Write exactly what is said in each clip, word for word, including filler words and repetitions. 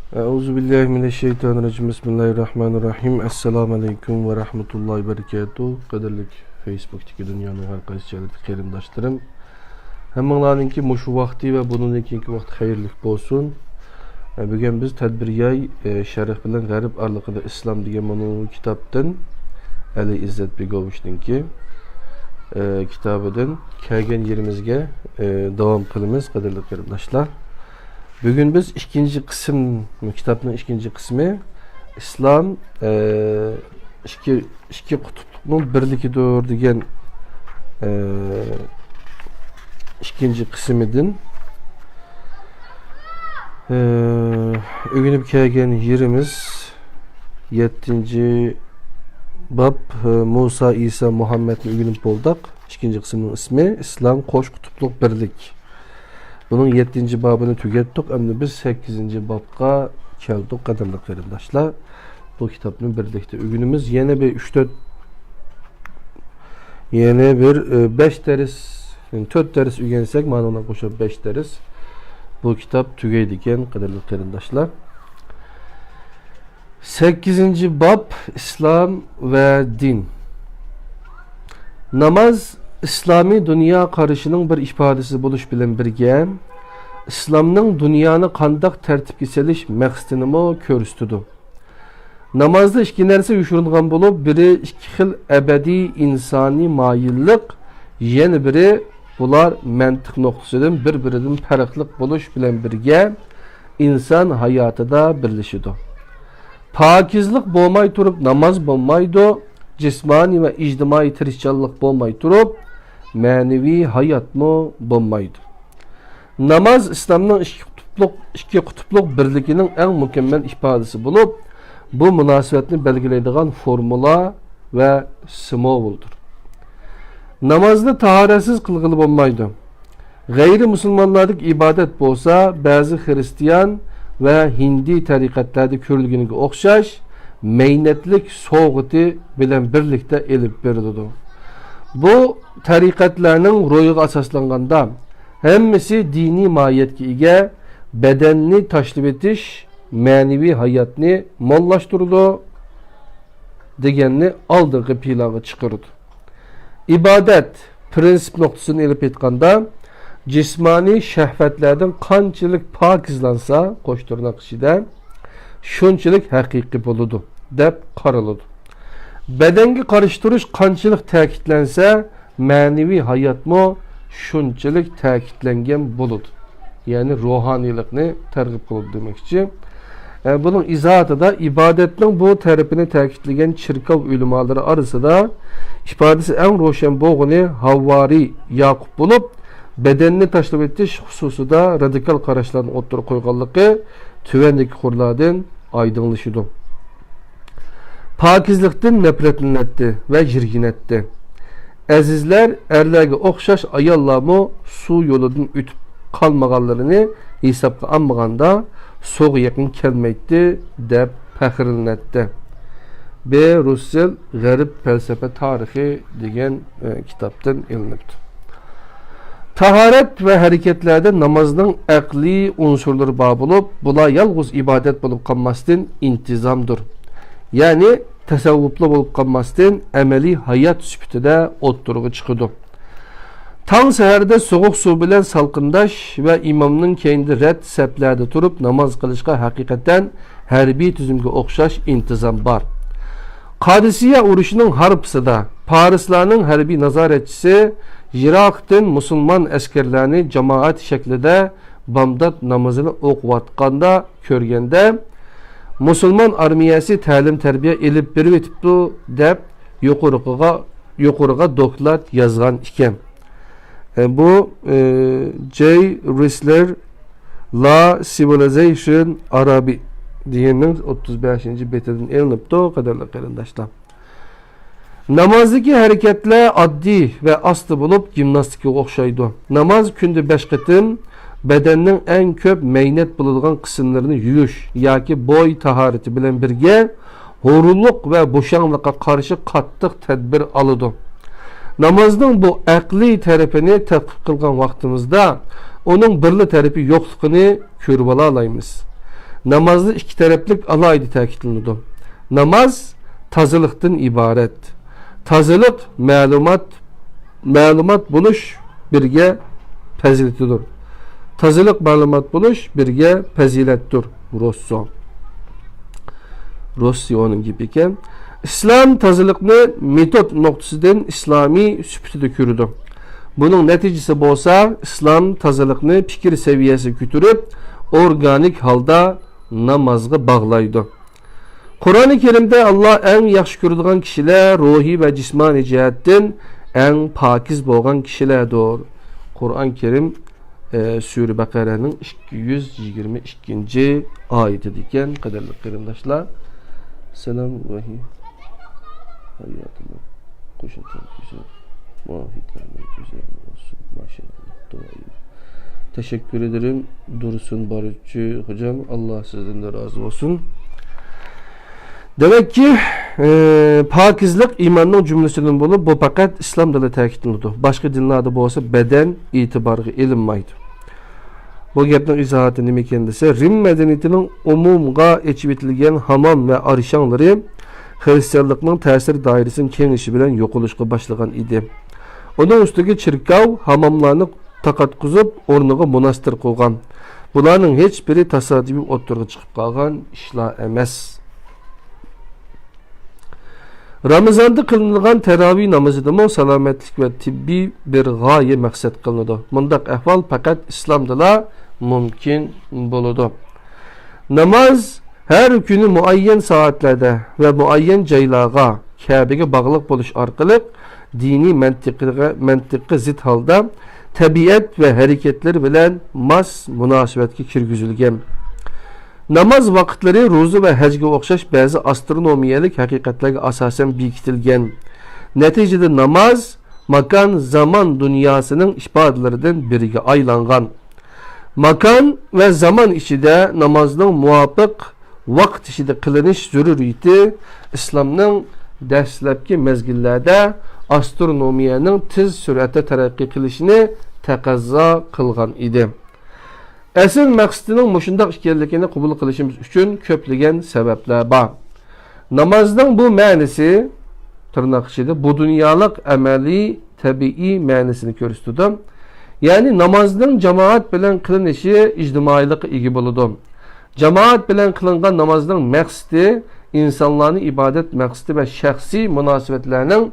ئەئۇزۇ بىللاھى مىنەششەيتانىررەجىم. بىسمىللاھىررەھمانىررەھىم. ئەسسالامۇ ئەلەيكۇم ۋە رەھمەتۇللاھى ۋە بەرىكاتۇھ. قەدىرلىك فەيسبۇكتىكى دۇنيانىڭ ھەر قايسى جايلىرىدىكى قېرىنداشلىرىم. ھەممىڭلارنىڭكى مۇشۇ ۋاقتى ۋە بۇنىڭدىن كېيىنكى ۋاقتى خەيرلىك بولسۇن. ئە، بۈگۈن بىز تەدبىرىياي، ئە، شەرق بىلەن غەرب ئارىلىقىدا ئىسلام دېگەن مانا بۇ كىتابتىن، ئەلى ئىززەت بېگوۋىچنىڭكى، ئە، كىتابىدىن كەلگەن يېرىمىزگە، ئە، داۋام قىلىمىز، قەدىرلىك قېرىنداشلار. بۈگۈن بىز ئىككىنچى قىسىم، كىتابنىڭ ئىككىنچى قىسمى ئىسلام، ئە، ئىككى، ئىككى قۇتۇپلۇقنىڭ بىرلىكىدۇر دېگەن، ئە، ئىككىنچى قىسمىدىن، ئە، ئۆگىنىپ كەلگەن يېرىمىز يەتتىنچى باب، ئە، مۇسا، ئىسا، مۇھەممەدنى ئۆگىنىپ بولدۇق. ئىككىنچى قىسىمنىڭ ئىسمى ئىسلام قوش قۇتۇپلۇق بىرلىك. بۇنىڭ يەتتىنچى بابىنى تۈگەتتۇق. ئەمدى بىز سەككىزىنچى بابقا كەلدۇق، قەدىرلىك قېرىنداشلار. بۇ كىتابنى بىرلىكتە ئۆگىنىمىز. يەنە بىر ئۈچ، تۆت، يەنە بىر، ئە، بەش دەرس، يەنى تۆت دەرس ئۆگەنسەك، مانا بۇنىڭغا قوشۇپ بەش دەرس، بۇ كىتاب تۈگەيدىكەن، قەدىرلىك قېرىنداشلار. سەككىزىنچى باب، ئىسلام ۋە دىن. ناماز ئىسلامىي دۇنيا قارىشىنىڭ بىر ئىپادىسى بولۇش بىلەن بىرگە، ئىسلامنىڭ دۇنيانى قانداق تەرتىپكە سېلىش مەقسىتىنىمۇ كۆرسىتىدۇ. نامازدا ئىككى نەرسە يوشۇرۇنغان بولۇپ، بىرى ئىككى خىل ئەبەدىي ئىنسانىي مايىللىق، يەنە بىرى بۇلار مەنتىق نۇقتىسىدىن بىر-بىرىدىن پەرقلىق بولۇش بىلەن بىرگە، ئىنسان ھاياتىدا بىرلىشىدۇ. پاكىزلىق بولماي تۇرۇپ ناماز بولمايدۇ، جىسمانىي ۋە ئىجتىمائىي تىرىشچانلىق بولماي تۇرۇپ مەنىۋى ھاياتمۇ بولمايدۇ. ناماز ئىسلامنىڭ ئىككى قۇتۇپلۇق، ئىككى قۇتۇپلۇق بىرلىكىنىڭ ئەڭ مۇكەممەل ئىپادىسى بولۇپ، بۇ مۇناسىۋەتنى بەلگىلەيدىغان فورمۇلا ۋە سىمۋولدۇر. نامازنى تاھارەتسىز قىلغىلى بولمايدۇ. غەيرىي مۇسۇلمانلاردىكى ئىبادەت بولسا، بەزى خىرىستىيان ۋە ھىندىي تەرىقەتلەردە كۆرۈلگىنىگە ئوخشاش مەينەتلىك سوۋغىتى بىلەن بىرلىكتە ئېلىپ بېرىلىدۇ. بۇ تەرىقەتلەرنىڭ روھىغا ئاساسلانغاندا، ھەممىسى دىنىي ماھىيەتكە ئىگە، بەدەننى تاشلىۋېتىش مەنىۋى ھاياتنى موللاشتۇرىدۇ دېگەننى ئالدىنقى پىلانغا چىقىرىدۇ. ئىبادەت پىرىنسىپ نۇقتىسىدىن ئېلىپ ئېيتقاندا، جىسمانىي شەھۋەتلەردىن قانچىلىك پاكىزلانسا، قوش تىرناق ئىچىدە، شۇنچىلىك ھەقىقىي بولىدۇ، دەپ قارىلىدۇ. بەدەنگە قارشى تۇرۇش قانچىلىك تەكىتلەنسە، مەنىۋى ھاياتمۇ شۇنچىلىك تەكىتلەنگەن بولىدۇ. يەنى روھانىيلىقنى تەرغىب قىلىدۇ دېمەكچى. ئە، بۇنىڭ ئىزاھاتىدا ئىبادەتنىڭ بۇ تەرىپىنى تەكىتلىگەن چېركاۋ ئۆلىمالىرى ئارىسىدا ئىپادىسى ئەڭ روشەن بولغىنى ھاۋۋارىي ياقۇپ بولۇپ، بەدەننى تاشلىۋېتىش خۇسۇسىدا رادىكال قاراشلارنى ئوتتۇرىغا قويغانلىقى تۆۋەندىكى قۇرلاردىن ئايدىڭلىشىدۇ. پاكىزلىقتىن نەپرەتلىنەتتى ۋە يىرگىنەتتى. ئەزىزلەر، ئەرلەرگە ئوخشاش ئاياللارمۇ سۇ يولىدىن ئۆتۈپ قالمىغانلىرىنى ھېسابقا ئالمىغاندا، سۇغا يېقىن كەلمەيتتى، دەپ پەخىرلىنەتتى. بې. رۇسسېل، غەرب پەلسەپە تارىخى دېگەن، ئە، كىتابتىن ئېلىنىپتۇ. تاھارەت ۋە ھەرىكەتلەردە نامازنىڭ ئەقلىي ئۇنسۇرلىرى بار بولۇپ، بۇلار يالغۇز ئىبادەت بولۇپ قالماستىن، ئىنتىزامدۇر. يەنى تەسەۋۋۇپلا بولۇپ قالماستىن، ئەمەلىي ھايات سۈپىتىدە ئوتتۇرىغا چىقىدۇ. تاڭ سەھەردە سوغۇق سۇ بىلەن سالقىنداش ۋە ئىمامنىڭ كەينىدە رەت سەپلەردە تۇرۇپ ناماز قىلىشقا ھەقىقەتەن ھەربىي تۈزۈمگە ئوخشاش ئىنتىزام بار. قادىسىيە ئۇرۇشىنىڭ ھارپىسىدا پارسلارنىڭ ھەربىي نازارەتچىسى يىراقتىن مۇسۇلمان ئەسكەرلەرنى جامائەت شەكلىدە بامدات نامىزىنى ئوقۇۋاتقاندا كۆرگەندە، مۇسۇلمان ئارمىيەسى تەلىم-تەربىيە ئېلىپ بېرىۋېتىپتۇ، دەپ يۇقىرىقىغا، يۇقىرىغا دوكلات يازغان ئىكەن. ئە، بۇ، ئە، جېي رىسلېر، لا سىۋىلىزەيشن ئارابى دېگەننىڭ ئوتتۇز بەشىنچى بېتىدىن ئېلىنىپتۇ، قەدىرلىك قېرىنداشلار. نامازدىكى ھەرىكەتلەر ئاددىي ۋە ئاستا بولۇپ، گىمناستىكىغا ئوخشايدۇ. ناماز كۈندە بەش قېتىم بەدەننىڭ ئەڭ كۆپ مەينەت بولىدىغان قىسىملىرىنى يۇيۇش ياكى بوي تاھارىتى بىلەن بىرگە، ھۇرۇنلۇق ۋە بوشاڭلىققا قارشى قاتتىق تەدبىر ئالىدۇ. نامازنىڭ بۇ ئەقلىي تەرىپىنى تەتقىق قىلغان ۋاقتىمىزدا، ئۇنىڭ بىرلا تەرىپى يوقلۇقىنى كۆرۈۋالالايمىز. نامازدا ئىككى تەرەپلىك ئالاھىدە تەكىتلىنىدۇ. ناماز تازىلىقتىن ئىبارەت. تازىلىق مەلۇمات، مەلۇمات بولۇش بىرگە پەزىلىتىدۇر. تازىلىق مەلۇمات بولۇش بىرگە پەزىلەتتۇر. روسسو. روسسونىڭ گېپى ئىكەن. ئىسلام تازىلىقنى مېتود نۇقتىسىدىن ئىسلامىي سۈپىتىدە كۆرىدۇ. بۇنىڭ نەتىجىسى بولسا، ئىسلام تازىلىقنى پىكىر سەۋىيەسىگە كۆتۈرۈپ، ئورگانىك ھالدا نامازغا باغلايدۇ. قۇرئانى كەرىمدە ئاللا ئەڭ ياخشى كۆرىدىغان كىشىلەر روھىي ۋە جىسمانىي جەھەتتىن ئەڭ پاكىز بولغان كىشىلەردۇر. قۇرئان كەرىم، ئە، سۈرە بەقەرەنىڭ ئىككى يۈز يىگىرمە ئىككىنچى ئايىتىدىكەن، قەدىرلىك قېرىنداشلار. سالام ۋەھىي. ھاياتىمىز قوشۇلسۇن گۈزەل، مۇۋەپپەقىيەتلەرىمىز گۈزەل بولسۇن، ماشائاللا، دائىم. تەشەككۈر ئېدىرىم، دۇرسۇن بارۇچى خوجام، ئاللا سىزدىن رازى بولسۇن. دېمەككى، ئى، پاكىزلىق ئىماننىڭ جۈملىسىدىن بولۇپ، بۇ پەقەت ئىسلامدىلا تەكىتلىنىدۇ. باشقا دىنلاردا بولسا بەدەن ئېتىبارغا ئېلىنمايدۇ. بۇ گەپنىڭ ئىزاھاتى نېمىكەن دېسە، رىم مەدەنىيىتىنىڭ ئومۇمغا ئېچىۋېتىلگەن ھامام ۋە ئارشاڭلىرى خىرىستىيانلىقنىڭ تەسىر دائىرىسىنىڭ كېڭىيىشى بىلەن يوقىلىشقا باشلىغان ئىدى. ئۇنىڭ ئۈستىگە چېركاۋ ھاماملارنى تارقاتقۇزۇپ، ئورنىغا موناستىر قۇرغان. بۇلارنىڭ ھېچبىرى تاسادىپىي ئوتتۇرىغا چىقىپ قالغان ئىشلار ئەمەس. رامىزاندا قىلىنىدىغان تەراۋىھ نامىزىدىمۇ سالامەتلىك ۋە تېببىي بىر غايە مەقسەت قىلىنىدۇ. مۇنداق ئەھۋال پەقەت ئىسلامدىلا مۇمكىن بولىدۇ. ناماز ھەر كۈنى مۇئەييەن سائەتلەردە ۋە مۇئەييەن جايلارغا، كەبىگە باغلىق بولۇش ئارقىلىق دىنىي مەنتىققە، مەنتىققە زىت ھالدا تەبىئەت ۋە ھەرىكەتلىرى بىلەن ماس مۇناسىۋەتكە كىرگۈزۈلگەن. ناماز ۋاقىتلىرى روزا ۋە ھەجگە ئوخشاش بەزى ئاسترونومىيەلىك ھەقىقەتلەرگە ئاساسەن بېكىتىلگەن. نەتىجىدە ناماز ماكان، زامان دۇنياسىنىڭ ئىپادىلىرىدىن بىرىگە ئايلانغان. ماكان ۋە زامان ئىچىدە نامازنىڭ مۇۋاپىق ۋاقىت ئىچىدە قىلىنىش زۆرۈرىيىتى ئىسلامنىڭ دەسلەپكى مەزگىللەردە ئاسترونومىيەنىڭ تېز سۈرئەتتە تەرەققىي قىلىشىنى تەقەززا قىلغان ئىدى. ئەسلى مەقسىتىنىڭ مۇشۇنداق ئىكەنلىكىنى قوبۇل قىلىشىمىز ئۈچۈن كۆپلىگەن سەۋەبلەر بار. نامازنىڭ بۇ مەنىسى، تىرناق ئىچىدە، بۇ دۇنيالىق ئەمەلىي تەبىئىي مەنىسىنى كۆرسىتىدۇ. يەنى نامازنىڭ جامائەت بىلەن قىلىنىشى ئىجتىمائىيلىققا ئىگە بولىدۇ. جامائەت بىلەن قىلىنغان نامازنىڭ مەقسىتى ئىنسانلارنى ئىبادەت مەقسىتى ۋە شەخسىي مۇناسىۋەتلەرنىڭ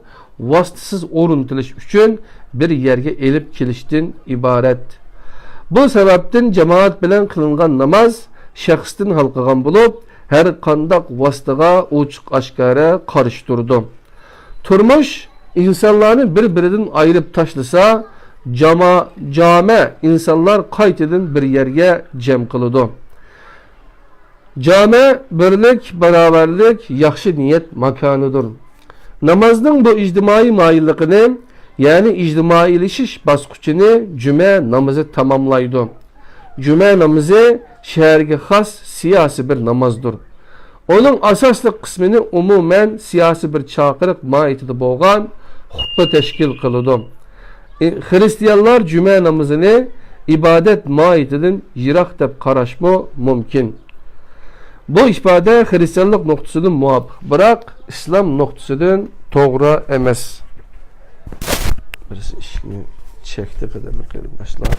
ۋاسىتىسىز ئورنىتىلىش ئۈچۈن بىر يەرگە ئېلىپ كېلىشتىن ئىبارەت. بۇ سەۋەبتىن جامائەت بىلەن قىلىنغان ناماز شەخستىن ھالقىغان بولۇپ، ھەر قانداق ۋاسىتىغا ئوچۇق-ئاشكارا قارشى تۇرىدۇ. تۇرمۇش ئىنسانلارنى بىر-بىرىدىن ئايرىپ تاشلىسا، جاما-، جامە ئىنسانلار قايتىدىن بىر يەرگە جەم قىلىدۇ. جامە بىرلىك، باراۋەرلىك، ياخشى نىيەت ماكانىدۇر. نامازنىڭ بۇ ئىجتىمائىي مايىللىقىنى، يەنى ئىجتىمائىيلىشىش باسقۇچىنى جۈمە نامىزى تاماملايدۇ. جۈمە نامىزى شەھەرگە خاس سىياسىي بىر نامازدۇر. ئۇنىڭ ئاساسلىق قىسمىنى ئومۇمەن سىياسىي بىر چاقىرىق ماھىيىتىدە بولغان خۇتبە تەشكىل قىلىدۇ. ئى، خىرىستىيانلار جۈمە نامىزىنى ئىبادەت ماھىيىتىدىن يىراق دەپ قاراشمۇ مۇمكىن. بۇ ئىپادە خىرىستىيانلىق نۇقتىسىدىن مۇۋاپىق، بىراق ئىسلام نۇقتىسىدىن توغرا ئەمەس. بىرسى ئىشىكنى چەكتى، قەدىرلىك قېرىنداشلار.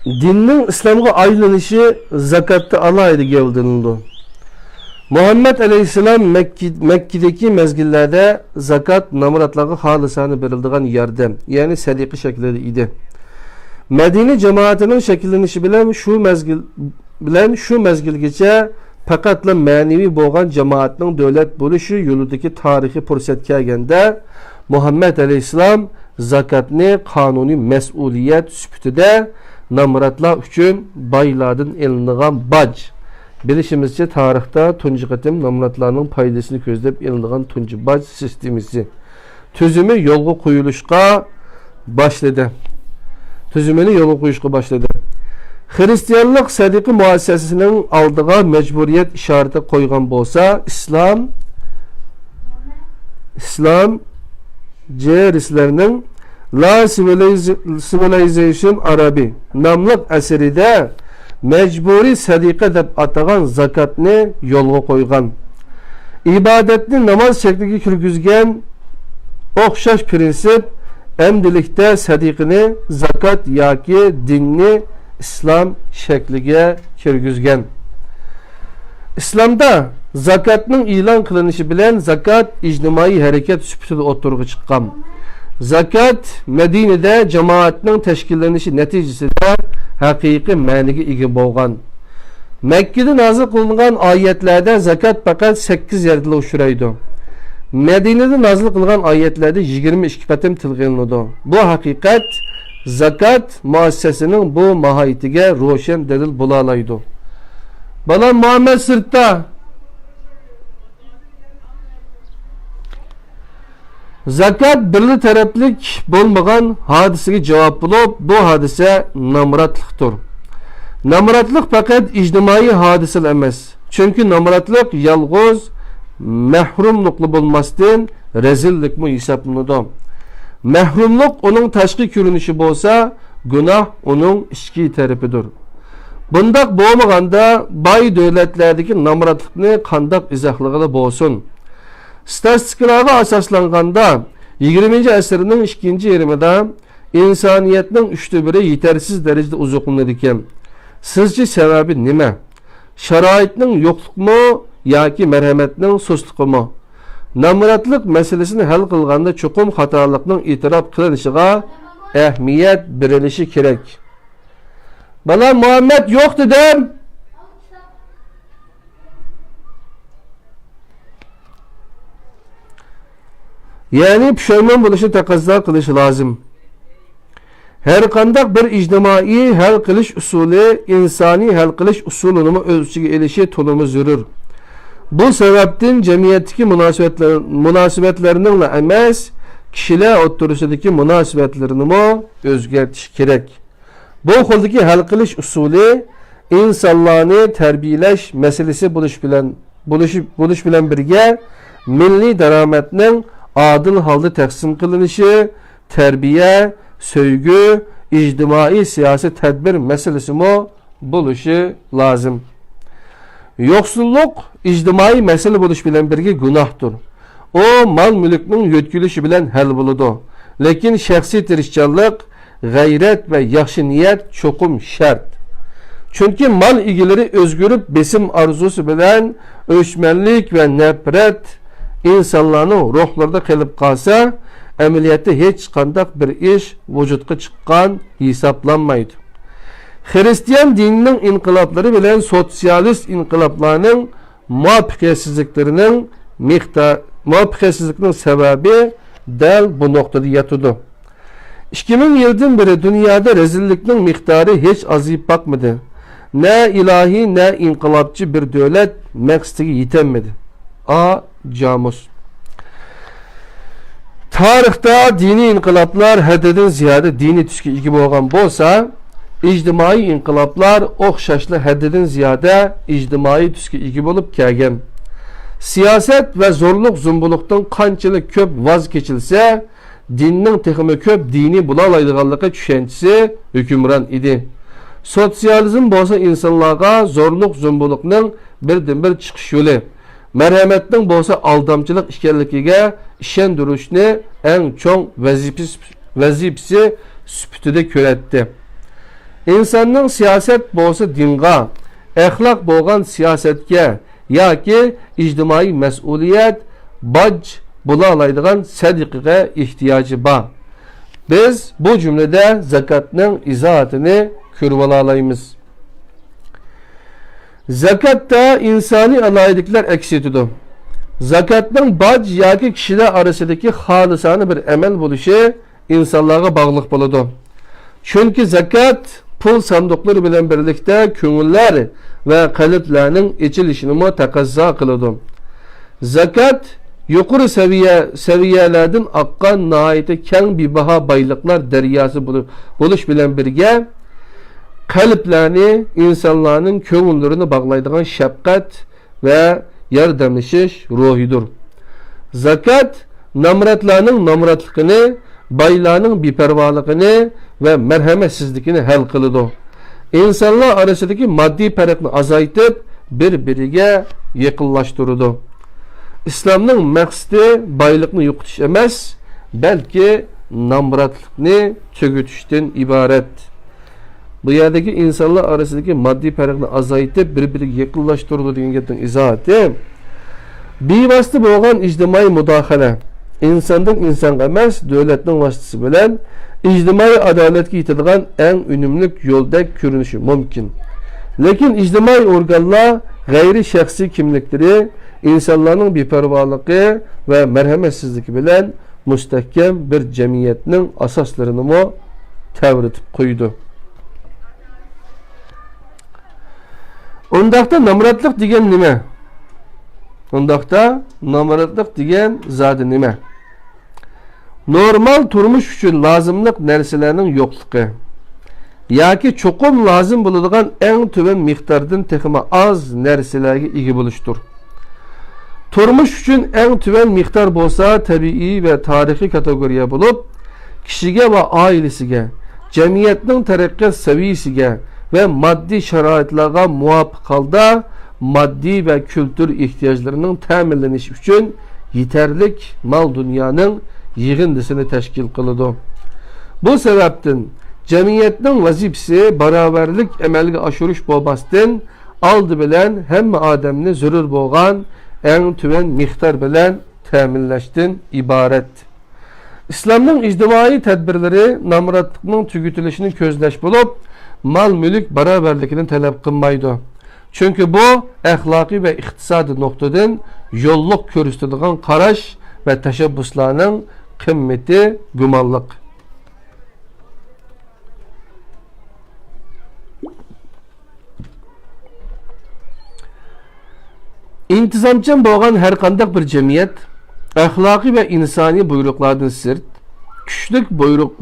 دىننىڭ ئىسلامغا ئايلىنىشى زاكاتتا ئالاھىدە گەۋدىلىنىدۇ. مۇھەممەد ئەلەيھىسسالام مەككە-، مەككىدىكى مەزگىللەردە زاكات نامراتلارغا خالىسانە بېرىلىدىغان ياردەم، يەنى سەدىقە شەكلىدە ئىدى. مەدىنە جامائىتىنىڭ شەكىللىنىشى بىلەن شۇ مەزگىل، بىلەن شۇ مەزگىلگىچە پەقەتلا مەنىۋى بولغان جامائەتنىڭ دۆلەت بولۇشى يولىدىكى تارىخىي پۇرسەت كەلگەندە، مۇھەممەد ئەلەيھىسسالام زاكاتنى قانۇنىي مەسئۇلىيەت سۈپىتىدە نامراتلار ئۈچۈن بايلاردىن ئېلىنىدىغان باج، بىلىشىمىزچە، تارىختا تۇنجى قېتىم نامراتلارنىڭ پايدىسىنى كۆزلەپ ئېلىنىدىغان تۇنجى باج سىستېمىسى، تۈزۈمى يولغا قويۇلۇشقا باشلىدى. تۈزۈمىنى يولغا قويۇشقا باشلىدى. خىرىستىيانلىق سەدىقە مۇئەسسەسىسىنىڭ ئالدىغا مەجبۇرىيەت ئىشارىتى قويغان بولسا، ئىسلام، ئىسلام جېرىسلەرنىڭ لا سىۋىلايزېيشن ئارابى ناملىق ئەسىرىدە مەجبۇرىي سەدىقە دەپ ئاتىغان زاكاتنى يولغا قويغان. ئىبادەتنى ناماز شەكلىگە كىرگۈزگەن ئوخشاش پىرىنسىپ ئەمدىلىكتە سەدىقىنى زاكات ياكى دىننى ئىسلام شەكلىگە كىرگۈزگەن. ئىسلامدا زاكاتنىڭ ئېلان قىلىنىشى بىلەن زاكات ئىجتىمائىي ھەرىكەت سۈپىتىدە ئوتتۇرىغا چىققان. زاكات مەدىنىدە جامائەتنىڭ تەشكىللىنىشى نەتىجىسىدە ھەقىقىي مەنىگە ئىگە بولغان. مەككىدە نازىل قىلىنغان ئايەتلەردە زاكات پەقەت سەككىز يەردىلا ئۇچرايدۇ. مەدىنىدە نازىل قىلغان ئايەتلەردە يىگىرمە ئىككى قېتىم تىلغا ئېلىنىدۇ. بۇ ھەقىقەت زاكات مۇئەسسەسىنىڭ بۇ ماھىيىتىگە روشەن دەلىل بولالايدۇ. بالام مۇھەممەد سىرتتا. زاكات بىرلا تەرەپلىك بولمىغان ھادىسىگە جاۋاب بولۇپ، بۇ ھادىسە نامراتلىقتۇر. نامراتلىق پەقەت ئىجتىمائىي ھادىسىلا ئەمەس، چۈنكى نامراتلىق يالغۇز مەھرۇملۇقلا بولماستىن، رەزىللىكمۇ ھېسابلىنىدۇ. مەھرۇملۇق ئۇنىڭ تاشقى كۆرۈنۈشى بولسا، گۇناھ ئۇنىڭ ئىچكى تەرىپىدۇر. بۇنداق بولمىغاندا، باي دۆلەتلەردىكى نامراتلىقنى قانداق ئىزاھلىغىلى بولسۇن؟ ستاتىستىكىلارغا ئاساسلانغاندا، يىگىرمىنچى ئەسىرنىڭ ئىككىنچى يېرىمىدا ئىنسانىيەتنىڭ ئۈچتە بىرى يېتەرسىز دەرىجىدە ئوزۇقلىنىدىكەن. سىزچە سەۋەبى نېمە؟ شارائىتنىڭ يوقلۇقىمۇ ياكى مەرھەمەتنىڭ سۇسلۇقىمۇ؟ نامراتلىق مەسىلىسىنى ھەل قىلغاندا چوقۇم خاتالىقنىڭ ئېتىراپ قىلىنىشىغا ئەھمىيەت بېرىلىشى كېرەك. بالا مۇھەممەد يوق دېدىم. يەنى پۇشايمان بولۇشنى تەقەززا قىلىش لازىم. ھەرقانداق بىر ئىجتىمائىي ھەل قىلىش ئۇسۇلى ئىنسانىي ھەل قىلىش ئۇسۇلىنىمۇ ئۆز ئىچىگە ئېلىشى تولىمۇ زۆرۈر. بۇ سەۋەبتىن جەمئىيەتتىكى مۇناسىۋەتلەر، مۇناسىۋەتلەرنىڭلا ئەمەس، كىشىلەر ئوتتۇرىسىدىكى مۇناسىۋەتلىرىنىمۇ ئۆزگەرتىش كېرەك. بۇ خىلدىكى ھەل قىلىش ئۇسۇلى ئىنسانلارنى تەربىيەلەش مەسىلىسى بولۇش بىلەن، بولۇشى، بولۇش بىلەن بىرگە، مىللىي دارامەتنىڭ ئادىل ھالدا تەقسىم قىلىنىشى، تەربىيە، سۆيگۈ، ئىجتىمائىي سىياسىي تەدبىر مەسىلىسىمۇ بولۇشى لازىم. يوقسۇللۇق ئىجتىمائىي مەسىلە بولۇش بىلەن بىرگە گۇناھتۇر. ئۇ مال-مۈلۈكنىڭ يۆتكىلىشى بىلەن ھەل بولىدۇ. لېكىن شەخسىي تىرىشچانلىق، غەيرەت ۋە ياخشى نىيەت چوقۇم شەرت. چۈنكى مال ئىگىلىرى ئۆزگىرىپ، بېسىم ئارزۇسى بىلەن ئۆچمەنلىك ۋە نەپرەت ئىنسانلارنىڭ روھلىرىدا قېلىپ قالسا، ئەمەلىيەتتە ھېچقانداق بىر ئىش ۋۇجۇدقا چىققان ھېسابلانمايدۇ. خىرىستىيان دىنىنىڭ ئىنقىلابلىرى بىلەن سوتسىيالىست ئىنقىلابلارنىڭ مۇۋەپپەقىيەتسىزلىكلىرىنىڭ مىقدا-، مۇۋەپپەقىيەتسىزلىكنىڭ سەۋەبى دەل بۇ نۇقتىدا ياتىدۇ. ئىككى مىڭ يىلدىن بېرى دۇنيادا رەزىللىكنىڭ مىقدارى ھېچ ئازىيىپ باقمىدى. نە ئىلاھىي، نە ئىنقىلابچى بىر دۆلەت مەقسىتىگە يېتەلمىدى. ئا جامۇس. تارىختا دىنىي ئىنقىلابلار ھەددىدىن زىيادە دىنىي تۈسكە ئىگە بولغان بولسا، ئىجتىمائىي ئىنقىلابلار ئوخشاشلا ھەددىدىن زىيادە ئىجتىمائىي تۈسكە ئىگە بولۇپ كەلگەن. سىياسەت ۋە زورلۇق-زومبۇلۇقتىن قانچىلىك كۆپ ۋاز كېچىلسە، دىننىڭ تېخىمۇ كۆپ دىنىي بولالايدىغانلىقى چۈشەنچىسى ھۆكۈمران ئىدى. سوتسىيالىزم بولسا ئىنسانلارغا زورلۇق-زومبۇلۇقنىڭ بىردىنبىر چىقىش يولى، مەرھەمەتنىڭ بولسا ئالدامچىلىق ئىكەنلىكىگە ئىشەندۈرۈشنى ئەڭ چوڭ ۋەزىپىسى، ۋەزىپىسى سۈپىتىدە كۆرەتتى. ئىنساننىڭ سىياسەت بولسا دىنغا، ئەخلاق بولغان سىياسەتكە ياكى ئىجتىمائىي مەسئۇلىيەت، باج بولالايدىغان سەدىقىگە ئېھتىياجى بار. بىز بۇ جۈملىدە زاكاتنىڭ ئىزاھاتىنى كۆرۈۋالالايمىز. زاكاتتا ئىنسانىي ئالاھىدىلىكلەر ئەكس ئېتىدۇ. زاكاتنىڭ باج ياكى كىشىلەر ئارىسىدىكى خالىسانە بىر ئەمەل بولۇشى ئىنسانلارغا باغلىق بولىدۇ. چۈنكى زاكات پۇل ساندۇقلىرى بىلەن بىرلىكتە كۆڭۈللەر ۋە قەلبلەرنىڭ ئېچىلىشىنىمۇ تەقەززا قىلىدۇ. زاكات يۇقىرى سەۋىيە، سەۋىيەلەردىن ئاققان ناھايىتى كەڭ بىباھا بايلىقلار دەرياسى بولۇ-، بولۇش بىلەن بىرگە، قەلبلەرنى، ئىنسانلارنىڭ كۆڭۈللىرىنى باغلايدىغان شەپقەت ۋە ياردەملىشىش روھىدۇر. زاكات نامراتلارنىڭ نامراتلىقىنى، بايلارنىڭ بىپەرۋالىقىنى ۋە مەرھەمەتسىزلىكىنى ھەل قىلىدۇ. ئىنسانلار ئارىسىدىكى ماددىي پەرقنى ئازايتىپ، بىر-بىرىگە يېقىنلاشتۇرىدۇ. ئىسلامنىڭ مەقسىتى بايلىقنى يوقىتىش ئەمەس، بەلكى نامراتلىقنى تۈگىتىشتىن ئىبارەت. بۇ يەردىكى ئىنسانلار ئارىسىدىكى ماددىي پەرقنى ئازايتىپ، بىر-بىرىگە يېقىنلاشتۇرىدۇ دېگەن گەپنىڭ ئىزاھاتى، بىۋاسىتە بولغان ئىجتىمائىي مۇداخىلە، ئىنساندىن ئىنسانغا ئەمەس، دۆلەتنىڭ ۋاسىتىسى بىلەن ئىجتىمائىي ئادالەتكە يېتىدىغان ئەڭ ئۈنۈملۈك يولدەك كۆرۈنۈشى مۇمكىن. لېكىن ئىجتىمائىي ئورگانلار غەيرىي شەخسىي كىملىكلىرى، ئىنسانلارنىڭ بىپەرۋالىقى ۋە مەرھەمەتسىزلىكى بىلەن مۇستەھكەم بىر جەمئىيەتنىڭ ئاساسلىرىنىمۇ تەۋرىتىپ قويىدۇ. ئۇنداقتا نامراتلىق دېگەن نېمە؟ ئۇنداقتا نامراتلىق دېگەن زادى نېمە؟ نورمال تۇرمۇش ئۈچۈن لازىملىق نەرسىلەرنىڭ يوقلۇقى ياكى چوقۇم لازىم بولىدىغان ئەڭ تۆۋەن مىقداردىن تېخىمۇ ئاز نەرسىلەرگە ئىگە بولۇشتۇر. تۇرمۇش ئۈچۈن ئەڭ تۆۋەن مىقدار بولسا تەبىئىي ۋە تارىخىي كاتېگورىيە بولۇپ، كىشىگە ۋە ئائىلىسىگە، جەمئىيەتنىڭ تەرەققىيات سەۋىيىسىگە ۋە ماددىي شارائىتلارغا مۇۋاپىق ھالدا ماددىي ۋە كۈلتۈر ئېھتىياجلىرىنىڭ تەمىنلىنىشى ئۈچۈن يېتەرلىك مال-دۇنيانىڭ يىغىندىسىنى تەشكىل قىلىدۇ. بۇ سەۋەبتىن جەمئىيەتنىڭ ۋەزىپىسى باراۋەرلىك ئەمەلگە ئاشۇرۇش بولماستىن، ئالدى بىلەن ھەممە ئادەمنى زۆرۈر بولغان ئەڭ تۆۋەن مىقدار بىلەن تەمىنلەشتىن ئىبارەت. ئىسلامنىڭ ئىجتىمائىي تەدبىرلىرى نامراتلىقنىڭ تۈگىتىلىشىنى كۆزلەش بولۇپ، مال-مۈلۈك باراۋەرلىكىنى تەلەپ قىلمايدۇ. چۈنكى بۇ ئەخلاقىي ۋە ئىقتىسادىي نۇقتىدىن يوللۇق كۆرسىتىدىغان قاراش ۋە تەشەببۇسلارنىڭ قىممىتى گۇمانلىق. ئىنتىزامچان بولغان ھەرقانداق بىر جەمئىيەت ئەخلاقىي ۋە ئىنسانىي بۇيرۇقلاردىن سىرت، كۈچلۈك بۇيرۇق،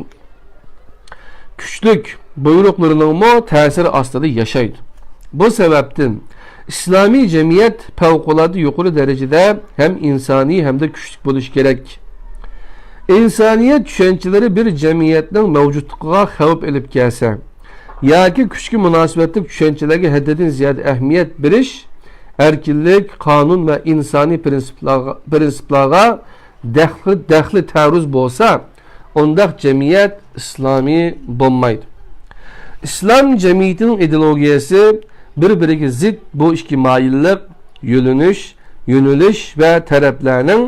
كۈچلۈك بۇيرۇقلىرىنىڭمۇ تەسىرى ئاستىدا ياشايدۇ. بۇ سەۋەبتىن ئىسلامىي جەمئىيەت پەۋقۇلئاددە يۇقىرى دەرىجىدە ھەم ئىنسانىي ھەمدە كۈچلۈك بولۇشى كېرەك. ئىنسانىيەت چۈشەنچىلىرى بىر جەمئىيەتنىڭ مەۋجۇتلۇقىغا خەۋپ ئېلىپ كەلسە، ياكى كۈچكە مۇناسىۋەتلىك چۈشەنچىلەرگە ھەددىدىن زىيادە ئەھمىيەت بېرىش، ئەركىنلىك، قانۇن ۋە ئىنسانىي پىرىنسىپلارغا، پىرىنسىپلارغا دەخلى، دەخلى تەرۇز بولسا، ئۇنداق جەمئىيەت ئىسلامىي بولمايدۇ. ئىسلام جەمئىيىتىنىڭ ئىدېئولوگىيەسى بىر-بىرىگە زىت بۇ ئىككى مايىللىق، يۆنىلىش، يۆنىلىش ۋە تەرەپلەرنىڭ،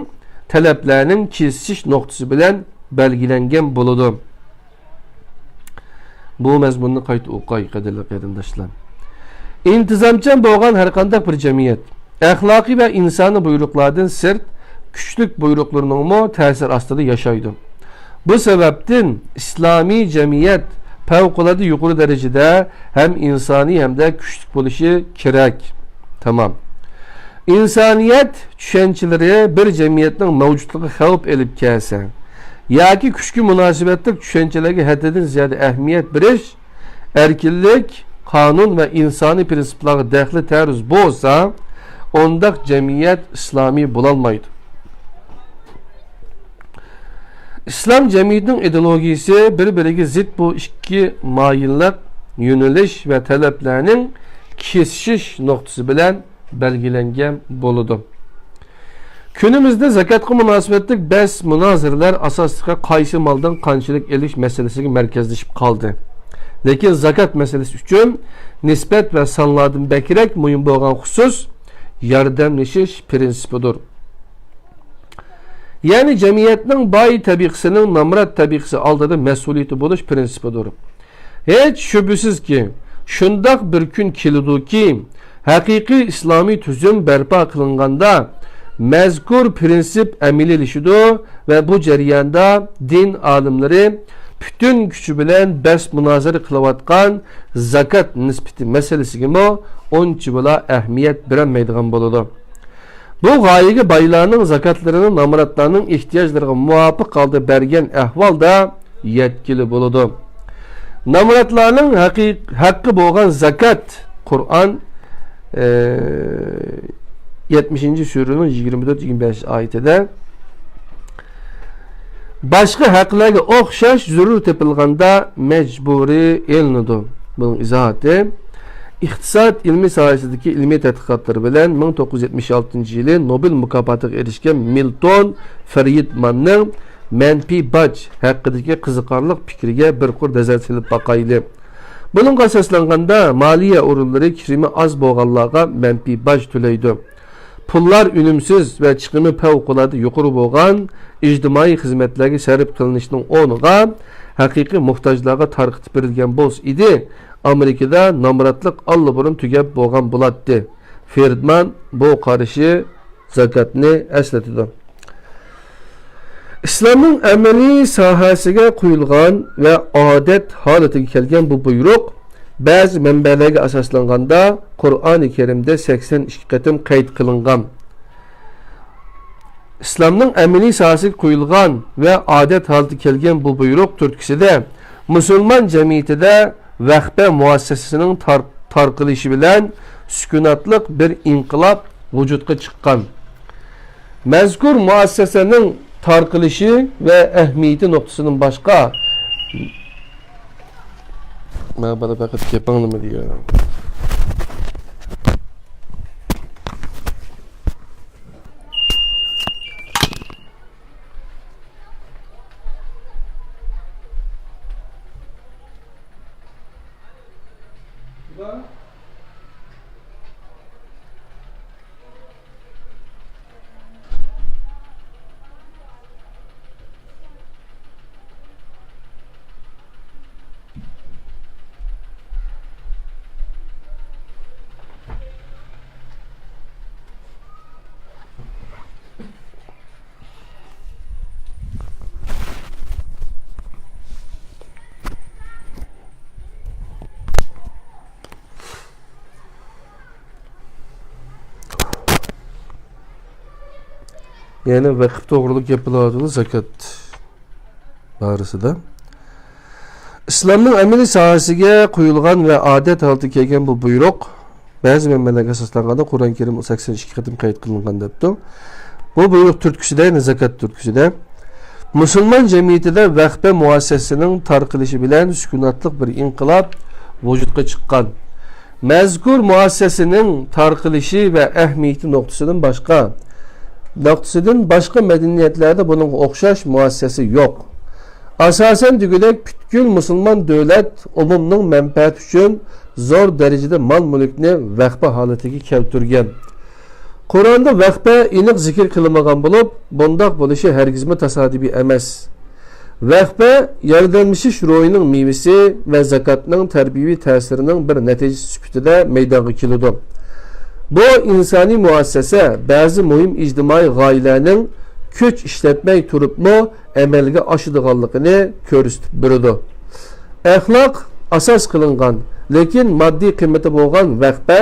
تەلەپلەرنىڭ كېسىشىش نۇقتىسى بىلەن بەلگىلەنگەن بولىدۇ. بۇ مەزمۇننى قايتا ئوقۇي، قەدىرلىك قېرىنداشلار. ئىنتىزامچان بولغان ھەرقانداق بىر جەمئىيەت ئەخلاقىي ۋە ئىنسانىي بۇيرۇقلاردىن سىرت كۈچلۈك بۇيرۇقلىرىنىڭمۇ تەسىرى ئاستىدا ياشايدۇ. بۇ سەۋەبتىن ئىسلامىي جەمئىيەت پەۋقۇلئاددە يۇقىرى دەرىجىدە ھەم ئىنسانىي ھەمدە كۈچلۈك بولۇشى كېرەك. تامام. ئىنسانىيەت چۈشەنچىلىرى بىر جەمئىيەتنىڭ مەۋجۇتلۇقىغا خەۋپ ئېلىپ كەلسە ياكى كۈچكە مۇناسىۋەتلىك چۈشەنچىلەرگە ھەددىدىن زىيادە ئەھمىيەت بېرىش، ئەركىنلىك، قانۇن ۋە ئىنسانىي پىرىنسىپلارغا دەخلى تەرۇز بولسا، ئۇنداق جەمئىيەت ئىسلامىي بولالمايدۇ. ئىسلام جەمئىيىتىنىڭ ئىدېئولوگىيىسى بىر-بىرىگە زىت بۇ ئىككى مايىللىق، يۆنىلىش ۋە تەلەپلەرنىڭ كېسىشىش نۇقتىسى بىلەن بەلگىلەنگەن بولىدۇ. كۈنىمىزدە زاكاتقا مۇناسىۋەتلىك بەس-مۇنازىرىلەر ئاساسلىقى قايسى مالدىن قانچىلىك ئېلىش مەسىلىسىگە مەركەزلىشىپ قالدى. لېكىن زاكات مەسىلىسى ئۈچۈن نىسبەت ۋە سانلاردىن بەكرەك مۇھىم بولغان خۇسۇس ياردەملىشىش پىرىنسىپىدۇر. يەنى جەمئىيەتنىڭ باي تەبىقىسىنىڭ نامرات تەبىقىسى ئالدىدا مەسئۇلىيىتى بولۇش پىرىنسىپىدۇر. ھېچ شۈبھىسىزكى، شۇنداق بىر كۈن كېلىدۇكى، ھەقىقىي ئىسلامىي تۈزۈم بەرپا قىلىنغاندا، مەزكۇر پىرىنسىپ ئەمەلىيلىشىدۇ ۋە بۇ جەرياندا دىن ئالىملىرى پۈتۈن كۈچى بىلەن بەس-مۇنازىرە قىلىۋاتقان زاكات نىسبىتى مەسىلىسىگىمۇ ئۇنچىۋالا ئەھمىيەت بېرەلمەيدىغان بولىدۇ. بۇ غايىگە بايلارنىڭ زاكاتلىرىنى نامراتلارنىڭ ئېھتىياجلىرىغا مۇۋاپىق ھالدا بەرگەن ئەھۋالدا يەتكىلى بولىدۇ. نامراتلارنىڭ ھەققى، ھەققى بولغان زاكات، قۇرئان، ئە، يەتمىشىنچى سۈرىنىڭ يىگىرمە تۆت، يىگىرمە بەش ئايىتىدە، باشقا ھەقلەرگە ئوخشاش زۆرۈر تېپىلغاندا مەجبۇرىي ئېلىنىدۇ. بۇنىڭ ئىزاھاتى ئىقتىساد ئىلمى ساھەسىدىكى ئىلمىي تەتقىقاتلىرى بىلەن مىڭ توققۇز يۈز يەتمىش ئالتىنچى يىلى نوبېل مۇكاپاتىغا ئېرىشكەن مىلتون فەرىدماننىڭ مەنپىي باج ھەققىدىكى قىزىقارلىق پىكرىگە بىر قۇر نەزەر سېلىپ باقايلى. بۇنىڭغا ئاساسلانغاندا، مالىيە ئورۇنلىرى كىرىمى ئاز بولغانلارغا مەنپىي باج تۆلەيدۇ. پۇللار ئۈنۈمسىز ۋە چىقىمى پەۋقۇلئاددە يۇقىرى بولغان ئىجتىمائىي خىزمەتلەرگە سەرپ قىلىنىشنىڭ ئورنىغا، ھەقىقىي موھتاجلارغا تارقىتىپ بېرىلگەن بولسا ئىدى، ئامېرىكىدا نامراتلىق ئاللىبۇرۇن تۈگەپ بولغان بولاتتى. فېردمان بۇ قارىشى زاكاتنى ئەسلىتىدۇ. ئىسلامنىڭ ئەمەلىي ساھەسىگە قويۇلغان ۋە ئادەت ھالىتىگە كەلگەن بۇ بۇيرۇق بەزى مەنبەلەرگە ئاساسلانغاندا قۇرئانى كەرىمدە سەكسەن ئىككى قېتىم قەيت قىلىنغان. ئىسلامنىڭ ئەمەلىي ساھەسىگە قويۇلغان ۋە ئادەت ھالىتىگە كەلگەن بۇ بۇيرۇق تۈرتكىسىدە مۇسۇلمان جەمئىيىتىدە ۋەخپە مۇئەسسەسىسىنىڭ تار-، تارقىلىشى بىلەن سۈكۈناتلىق بىر ئىنقىلاب ۋۇجۇدقا چىققان. مەزكۇر مۇئەسسەسەنىڭ تارقىلىشى ۋە ئەھمىيىتى نۇقتىسىدىن باشقا، مانا بالا پەقەت گەپ ئاڭلىمىدى. يەنى ۋەقىپ توغرىلىق گەپ بولۇۋاتىدۇ، زاكات بارىسىدا. ئىسلامنىڭ ئەمەلىي ساھەسىگە قويۇلغان ۋە ئادەت ھالىتىگە كەلگەن بۇ بۇيرۇق، بەزى مەنبەلەرگە ئاساسلانغاندا، قۇرئان كەرىم سەكسەن ئىككى قېتىم قەيت قىلىنغان دەپتۇ. بۇ بۇيرۇق تۈرتكىسىدە، يەنى زاكات تۈرتكىسىدە، مۇسۇلمان جەمئىيىتىدە ۋەخپە مۇئەسسەسىسىنىڭ تارقىلىشى بىلەن سۈكۈناتلىق بىر ئىنقىلاب ۋۇجۇدقا چىققان. مەزكۇر مۇئەسسەسىنىڭ تارقىلىشى ۋە ئەھمىيىتى نۇقتىسىدىن باشقا، نۇقتىسىدىن باشقا مەدەنىيەتلەردە بۇنىڭغا ئوخشاش مۇئەسسەسە يوق. ئاساسەن دېگۈدەك پۈتكۈل مۇسۇلمان دۆلەت ئومۇمنىڭ مەنپەئەتى ئۈچۈن زور دەرىجىدە مال-مۈلۈكنى ۋەخپە ھالىتىگە كەلتۈرگەن. قۇرئاندا ۋەخپە ئېنىق زىكىر قىلىنمىغان بولۇپ، بۇنداق بولۇشى ھەرگىزمۇ تاسادىپىي ئەمەس. ۋەخپە ياردەملىشىش روھىنىڭ مېۋىسى ۋە زاكاتنىڭ تەربىيىۋى تەسىرىنىڭ بىر نەتىجىسى سۈپىتىدە مەيدانغا كېلىدۇ. بۇ ئىنسانىي مۇئەسسەسە بەزى مۇھىم ئىجتىمائىي غايىلەرنىڭ كۈچ ئىشلەتمەي تۇرۇپمۇ ئەمەلگە ئاشىدىغانلىقىنى كۆرسىتىپ بېرىدۇ. ئەخلاق ئاساس قىلىنغان، لېكىن ماددىي قىممىتى بولغان ۋەخپە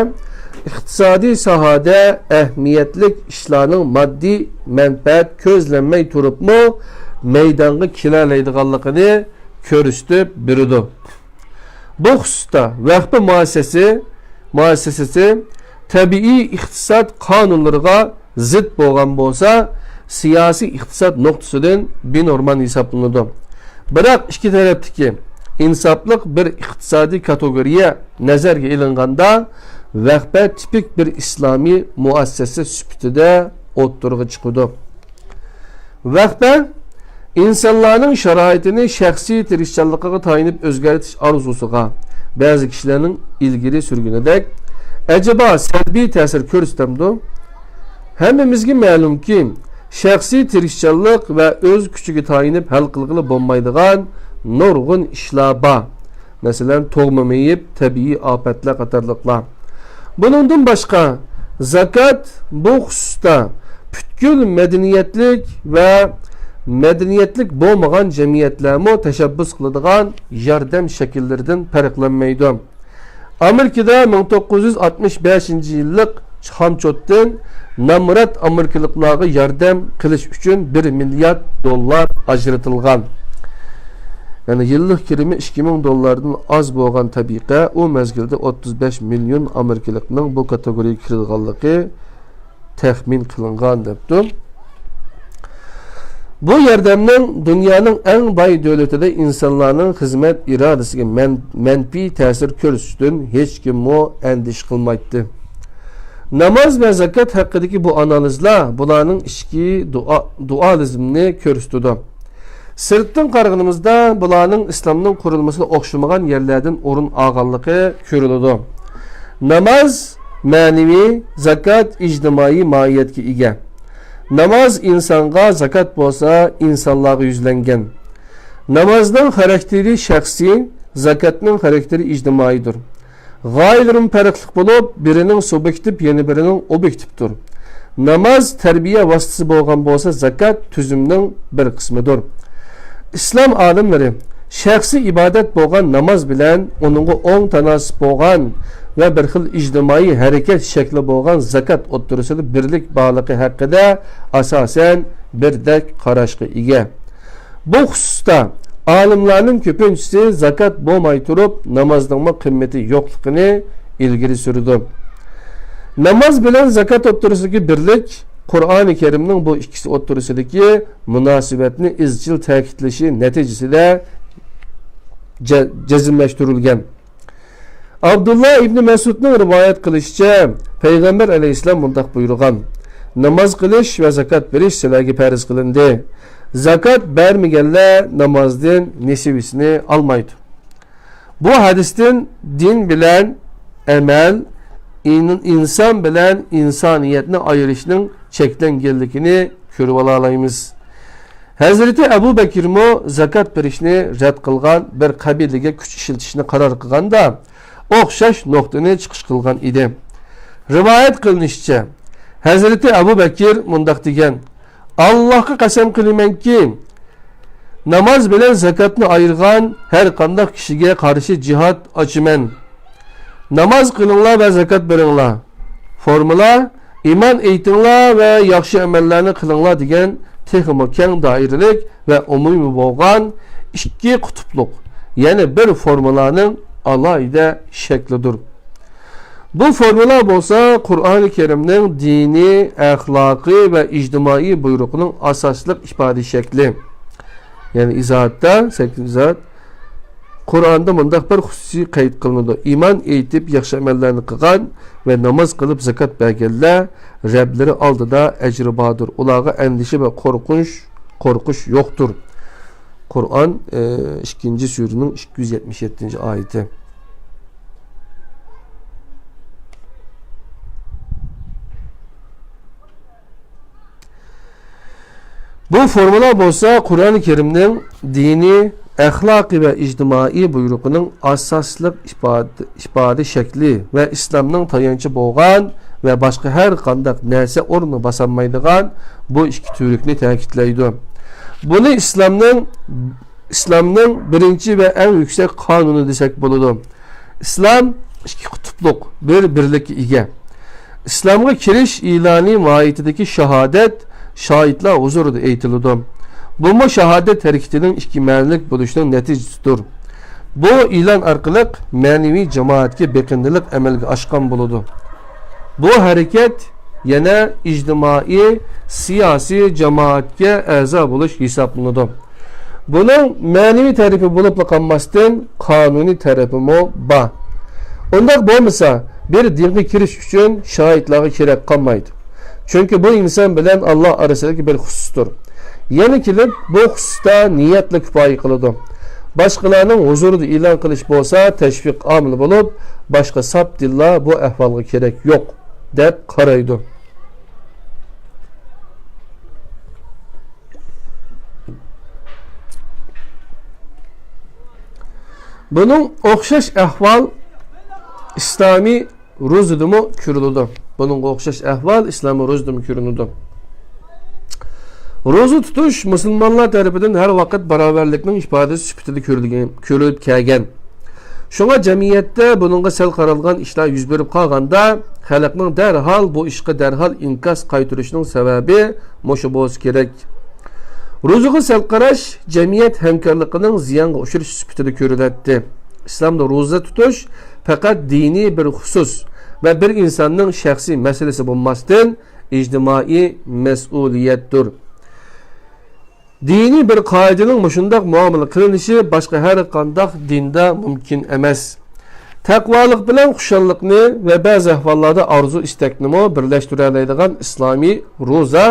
ئىقتىسادىي ساھەدە ئەھمىيەتلىك ئىشلارنىڭ ماددىي مەنپەئەت كۆزلەنمەي تۇرۇپمۇ مەيدانغا كېلەلەيدىغانلىقىنى كۆرسىتىپ بېرىدۇ. بۇ خۇسۇستا ۋەخپە مۇئەسسەسى، مۇئەسسەسىسى تەبىئىي ئىقتىساد قانۇنلىرىغا زىت بولغان بولسا، سىياسىي ئىقتىساد نۇقتىسىدىن بىنورمال ھېسابلىنىدۇ. بىراق ئىككى تەرەپتىكى ئىنساپلىق بىر ئىقتىسادىي كاتېگورىيە نەزەرگە ئېلىنغاندا، ۋەخپە تىپىك بىر ئىسلامىي مۇئەسسەسە سۈپىتىدە ئوتتۇرىغا چىقىدۇ. ۋەخپە ئىنسانلارنىڭ شارائىتىنى شەخسىي تىرىشچانلىقىغا تايىنىپ ئۆزگەرتىش ئارزۇسىغا، بەزى كىشىلەرنىڭ ئىلگىرى سۈرگىنىدەك، ئەجەبا سەلبىي تەسىر كۆرسىتەمدۇ؟ ھەممىمىزگە مەلۇمكى، شەخسىي تىرىشچانلىق ۋە ئۆز كۈچىگە تايىنىپ ھەل قىلغىلى بولمايدىغان نۇرغۇن ئىشلار بار. مەسىلەن، تۇغما مېيىپ، تەبىئىي ئاپەتلەر قاتارلىقلار. بۇنىڭدىن باشقا، زاكات بۇ خۇسۇستا پۈتكۈل مەدەنىيەتلىك ۋە مەدەنىيەتلىك بولمىغان جەمئىيەتلەرمۇ تەشەببۇس قىلىدىغان ياردەم شەكىللىرىدىن پەرقلەنمەيدۇ. ئامېرىكىدا مىڭ توققۇز يۈز ئاتمىش بەشىنچى يىللىق خامچوتتىن نامرات ئامېرىكىلىقلارغا ياردەم قىلىش ئۈچۈن بىر مىليارد دوللار ئاجرىتىلغان. يەنى يىللىق كىرىمى ئىككى مىڭ دوللاردىن ئاز بولغان تەبىقە ئۇ مەزگىلدە ئوتتۇز بەش مىليون ئامېرىكىلىقنىڭ بۇ كاتېگورىيەگە كىرىدىغانلىقى تەخمىن قىلىنغان، دەپتۇ. بۇ ياردەمنىڭ دۇنيانىڭ ئەڭ باي دۆلىتىدە ئىنسانلارنىڭ خىزمەت ئىرادىسىگە مەن-، مەنپىي تەسىر كۆرسىتىشىدىن ھېچكىممۇ ئەندىشە قىلمايتتى. ناماز ۋە زاكات ھەققىدىكى بۇ ئانالىزلار بۇلارنىڭ ئىچكى دۇئا-، دۇئالىزمنى كۆرسىتىدۇ. سىرتتىن قارىغىنىمىزدا، بۇلارنىڭ ئىسلامنىڭ قۇرۇلمىسىدا ئوخشىمىغان يەرلەردىن ئورۇن ئالغانلىقى كۆرۈلىدۇ. ناماز مەنىۋى، زاكات ئىجتىمائىي ماھىيەتكە ئىگە. ناماز ئىنسانغا، زاكات بولسا ئىنسانلارغا يۈزلەنگەن. نامازنىڭ خاراكتېرى شەخسىي، زاكاتنىڭ خاراكتېرى ئىجتىمائىيدۇر. غايىلىرىمۇ پەرقلىق بولۇپ، بىرىنىڭ سۇبيېكتىپ، يەنە بىرىنىڭ ئوبيېكتىپتۇر. ناماز تەربىيە ۋاسىتىسى بولغان بولسا، زاكات تۈزۈمنىڭ بىر قىسمىدۇر. ئىسلام ئالىملىرى شەخسىي ئىبادەت بولغان ناماز بىلەن ئۇنىڭغا ئوڭ تاناسىپ بولغان ۋە بىر خىل ئىجتىمائىي ھەرىكەت شەكلى بولغان زاكات ئوتتۇرىسىدا بىرلىك بارلىقى ھەققىدە ئاساسەن بىردەك قاراشقا ئىگە. بۇ خۇسۇستا ئالىملارنىڭ كۆپىنچىسى زاكات بولماي تۇرۇپ نامازنىڭمۇ قىممىتى يوقلۇقىنى ئىلگىرى سۈرىدۇ. ناماز بىلەن زاكات ئوتتۇرىسىدىكى بىرلىك قۇرئانى كەرىمنىڭ بۇ ئىككىسى ئوتتۇرىسىدىكى مۇناسىۋەتنى ئىزچىل تەكىتلىشى نەتىجىسىدە جە-، جەزملەشتۈرۈلگەن. ئابدۇللا ئىبنى مەسئۇدنىڭ رىۋايەت قىلىشىچە، پەيغەمبەر ئەلەيھىسسالام مۇنداق بۇيرۇغان: «ناماز قىلىش ۋە زاكات بېرىش سىلەرگە پەرز قىلىندى. زاكات بەرمىگەنلەر نامازدىن نېسىۋىسىنى ئالمايدۇ.» بۇ ھەدىستىن دىن بىلەن ئەمەل، ئىن-، ئىنسان بىلەن ئىنسانىيەتنى ئايرىشنىڭ چەكلەنگەنلىكىنى كۆرۈۋالالايمىز. ھەزرىتى ئەبۇ بەكرمۇ زاكات بېرىشنى رەت قىلغان بىر قەبىلىگە كۈچ ئىشلىتىشنى قارار قىلغاندا، ئوخشاش نۇقتىنى چىقىش قىلغان ئىدى. رىۋايەت قىلىنىشىچە، ھەزرىتى ئەبۇ بەكر مۇنداق دېگەن: «ئاللاھقا قەسەم قىلىمەنكى، ناماز بىلەن زاكاتنى ئايرىغان ھەر قانداق كىشىگە قارشى جىھاد ئاچىمەن. ناماز قىلىڭلار ۋە زاكات بېرىڭلار. فورمۇلا، ئىمان ئېيتىڭلار ۋە ياخشى ئەمەللەرنى قىلىڭلار» دېگەن تېخىمۇ كەڭ دائىرىلىك ۋە ئومۇمىي بولغان ئىككى قۇتۇپلۇق، يەنى بىر فورمۇلانىڭ ئالاھىدە شەكلىدۇر. بۇ فورمۇلا بولسا قۇرئانى كەرىمنىڭ دىنىي، ئەخلاقىي ۋە ئىجتىمائىي بۇيرۇقىنىڭ ئاساسلىق ئىپادە شەكلى. يەنى ئىزاھاتتا، سەككىز ئىزاھات، قۇرئاندا مۇنداق بىر خۇسۇسىي قەيت قىلىنىدۇ: «ئىمان ئېيتىپ، ياخشى ئەمەللەرنى قىلغان ۋە ناماز قىلىپ، زاكات بەرگەنلەر رەبلىرى ئالدىدا ئەجرى باردۇر. ئۇلارغا ئەندىشە ۋە قورقۇنچ، قورقۇش يوقتۇر.» قۇرئان، ئى، ئىككىنچى سۈرىنىڭ ئىككى يۈز يەتمىش يەتتىنچى ئايىتى. بۇ فورمۇلا بولسا قۇرئانى كەرىمنىڭ دىنىي، ئەخلاقىي ۋە ئىجتىمائىي بۇيرۇقىنىڭ ئاساسلىق ئىپادە، ئىپادە شەكلى ۋە ئىسلامنىڭ تايانچى بولغان ۋە باشقا ھەر قانداق نەرسە ئورنىنى باسالمايدىغان بۇ ئىككى تۈۋرۈكنى تەكىتلەيدۇ. بۇنى ئىسلامنىڭ، ئىسلامنىڭ بىرىنچى ۋە ئەڭ يۈكسەك قانۇنى دېسەك بولىدۇ. ئىسلام ئىككى قۇتۇپلۇق، بىر بىرلىككە ئىگە. ئىسلامغا كىرىش ئېلانى ماھىيىتىدىكى شاھادەت شاھىتلار ھۇزۇرىدا ئېيتىلىدۇ. بۇمۇ شاھادەت ھەرىكىتىنىڭ ئىككى مەنىلىك بولۇشىنىڭ نەتىجىسىدۇر. بۇ ئېلان ئارقىلىق مەنىۋى جامائەتكە بېقىندىلىق ئەمەلگە ئاشقان بولىدۇ. بۇ ھەرىكەت يەنە ئىجتىمائىي، سىياسىي جامائەتكە ئەزا بولۇش ھېسابلىنىدۇ. بۇنىڭ مەنىۋى تەرىپى بولۇپلا قالماستىن، قانۇنىي تەرىپىمۇ بار. ئۇنداق بولمىسا، بىر دىنغا كىرىش ئۈچۈن شاھىتلارغا كېرەك قالمايدۇ. چۈنكى بۇ ئىنسان بىلەن ئاللا ئارىسىدىكى بىر خۇسۇستۇر. يەنە كېلىپ، بۇ خۇسۇستا نىيەتلا كۇپايە قىلىدۇ. باشقىلارنىڭ ھۇزۇرىدا ئېلان قىلىش بولسا تەشۋىق ئامىلى بولۇپ، باشقا ساپ دىنلار بۇ ئەھۋالغا كېرەك يوق، دەپ قارايدۇ. بۇنىڭ ئوخشاش ئەھۋال ئىسلامىي روزىدىمۇ كۆرۈلىدۇ. بۇنىڭغا ئوخشاش ئەھۋال ئىسلامىي روزىدىمۇ كۆرۈنىدۇ. روزا تۇتۇش مۇسۇلمانلار تەرىپىدىن ھەر ۋاقىت باراۋەرلىكنىڭ ئىپادىسى سۈپىتىدە كۆرۈلگەن، كۆرۈلۈپ كەلگەن. شۇڭا جەمئىيەتتە بۇنىڭغا سەل قارالغان ئىشلار يۈز بېرىپ قالغاندا، خەلقنىڭ دەرھال بۇ ئىشقا دەرھال ئىنكاس قايتۇرۇشىنىڭ سەۋەبى مۇشۇ بولسا كېرەك. روزىغا سەل قاراش جەمئىيەت ھەمكارلىقىنىڭ زىيانغا ئۇچرىشى سۈپىتىدە كۆرۈلەتتى. ئىسلامدا روزا تۇتۇش پەقەت دىنىي بىر خۇسۇس ۋە بىر ئىنساننىڭ شەخسىي مەسىلىسى بولماستىن، ئىجتىمائىي مەسئۇلىيەتتۇر. دىنىي بىر قائىدىنىڭ مۇشۇنداق مۇئامىلە قىلىنىشى باشقا ھەر قانداق دىندا مۇمكىن ئەمەس. تەقۋالىق بىلەن خۇشاللىقنى ۋە بەزى ئەھۋاللاردا ئارزۇ-ئىستەكنىمۇ بىرلەشتۈرەلەيدىغان ئىسلامىي روزا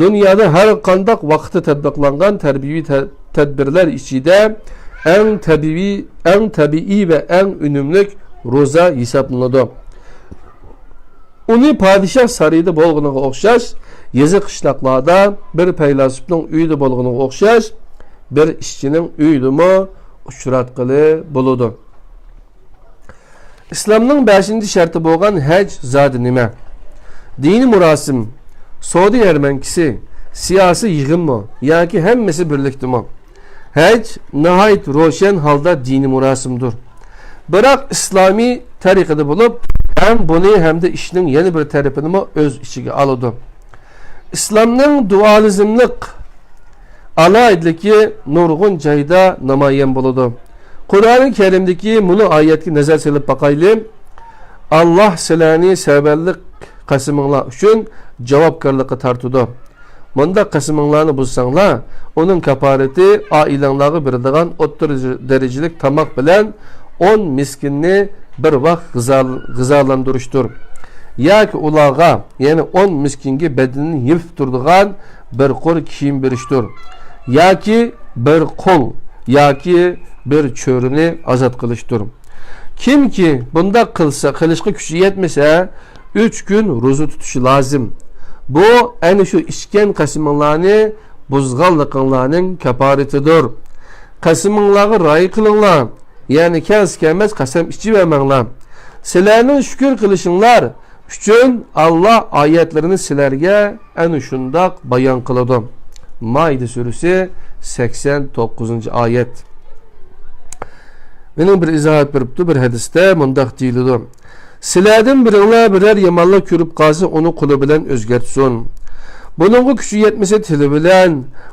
دۇنيادا ھەر قانداق ۋاقىتتا تەتبىقلانغان تەربىيىۋى تە-، تەدبىرلەر ئىچىدە ئەڭ تەبىئىي، ئەڭ تەبىئىي ۋە ئەڭ ئۈنۈملۈك روزا ھېسابلىنىدۇ. ئۇنى پادىشاھ سارىيىدا بولغىنىغا ئوخشاش، يېزا-قىشلاقلاردا بىر پەيلاسوپنىڭ ئۆيىدە بولغىنىغا ئوخشاش، بىر ئىشچىنىڭ ئۆيىدىمۇ ئۇچراتقىلى بولىدۇ. ئىسلامنىڭ بەشىنچى شەرتى بولغان ھەج زادى نېمە؟ دىنىي مۇراسىم، سودا يەرمەنكىسى، سىياسىي يىغىنمۇ ياكى ھەممىسى بىرلىكتىمۇ؟ ھەج ناھايىتى روشەن ھالدا دىنىي مۇراسىمدۇر. بىراق ئىسلامىي تەرىقىدە بولۇپ، ھەم بۇنى ھەمدە ئىشنىڭ يەنە بىر تەرىپىنىمۇ ئۆز ئىچىگە ئالىدۇ. ئىسلامنىڭ دۇئالىزملىق ئالاھىدىلىكى نۇرغۇن جايدا نامايان بولىدۇ. قۇرئانى كەرىمدىكى مۇنۇ ئايەتكە نەزەر سېلىپ باقايلى. ئاللاھ سىلەرنى سەۋەنلىك قەسىمىڭلار ئۈچۈن جاۋابكارلىققا تارتىدۇ. مۇنداق قەسىمىڭلارنى بۇزساڭلار، ئۇنىڭ كاپارىتى ئائىلەڭلارغا بېرىدىغان ئوتتۇرا دەرىجىلىك تاماق بىلەن ئون مىسكىننى بىر ۋاق غىزا-، غىزالاندۇرۇشتۇر. ياكى ئۇلارغا، يەنى ئون مىسكىنگە بەدىنىنى يېپىپ تۇرىدىغان بىر قۇر كىيىم بېرىشتۇر. ياكى بىر قۇل ياكى بىر چۆرىنى ئازاد قىلىشتۇر. كىمكى بۇنداق قىلسا، قىلىشقا كۈچى يەتمىسە، ئۈچ كۈن روزا تۇتۇشى لازىم. بۇ ئەنە شۇ ئىچكەن قەسىمىڭلارنى بۇزغانلىقىڭلارنىڭ كاپارىتىدۇر. قەسىمىڭلارغا رىئايە قىلىڭلار. يەنى كەلسە كەلمەس قەسەم ئىچىۋەرمەڭلار. سىلەرنىڭ شۈكۈر قىلىشىڭلار ئۈچۈن ئاللاھ ئايەتلىرىنى سىلەرگە ئەنە شۇنداق بايان قىلىدۇ. مائىدە سۈرىسى، سەكسەن توققۇزىنچى ئايەت. مېنىڭ بىر ئىزاھات بېرىپتۇ، بىر ھەدىستە مۇنداق دېيىلىدۇ: سىلەردىن بىرىڭلار بىرەر يامانلىق كۆرۈپ قالسا، ئۇنى قولى بىلەن ئۆزگەرتسۇن. بۇنىڭغا كۈچى يەتمىسە تىلى بىلەن،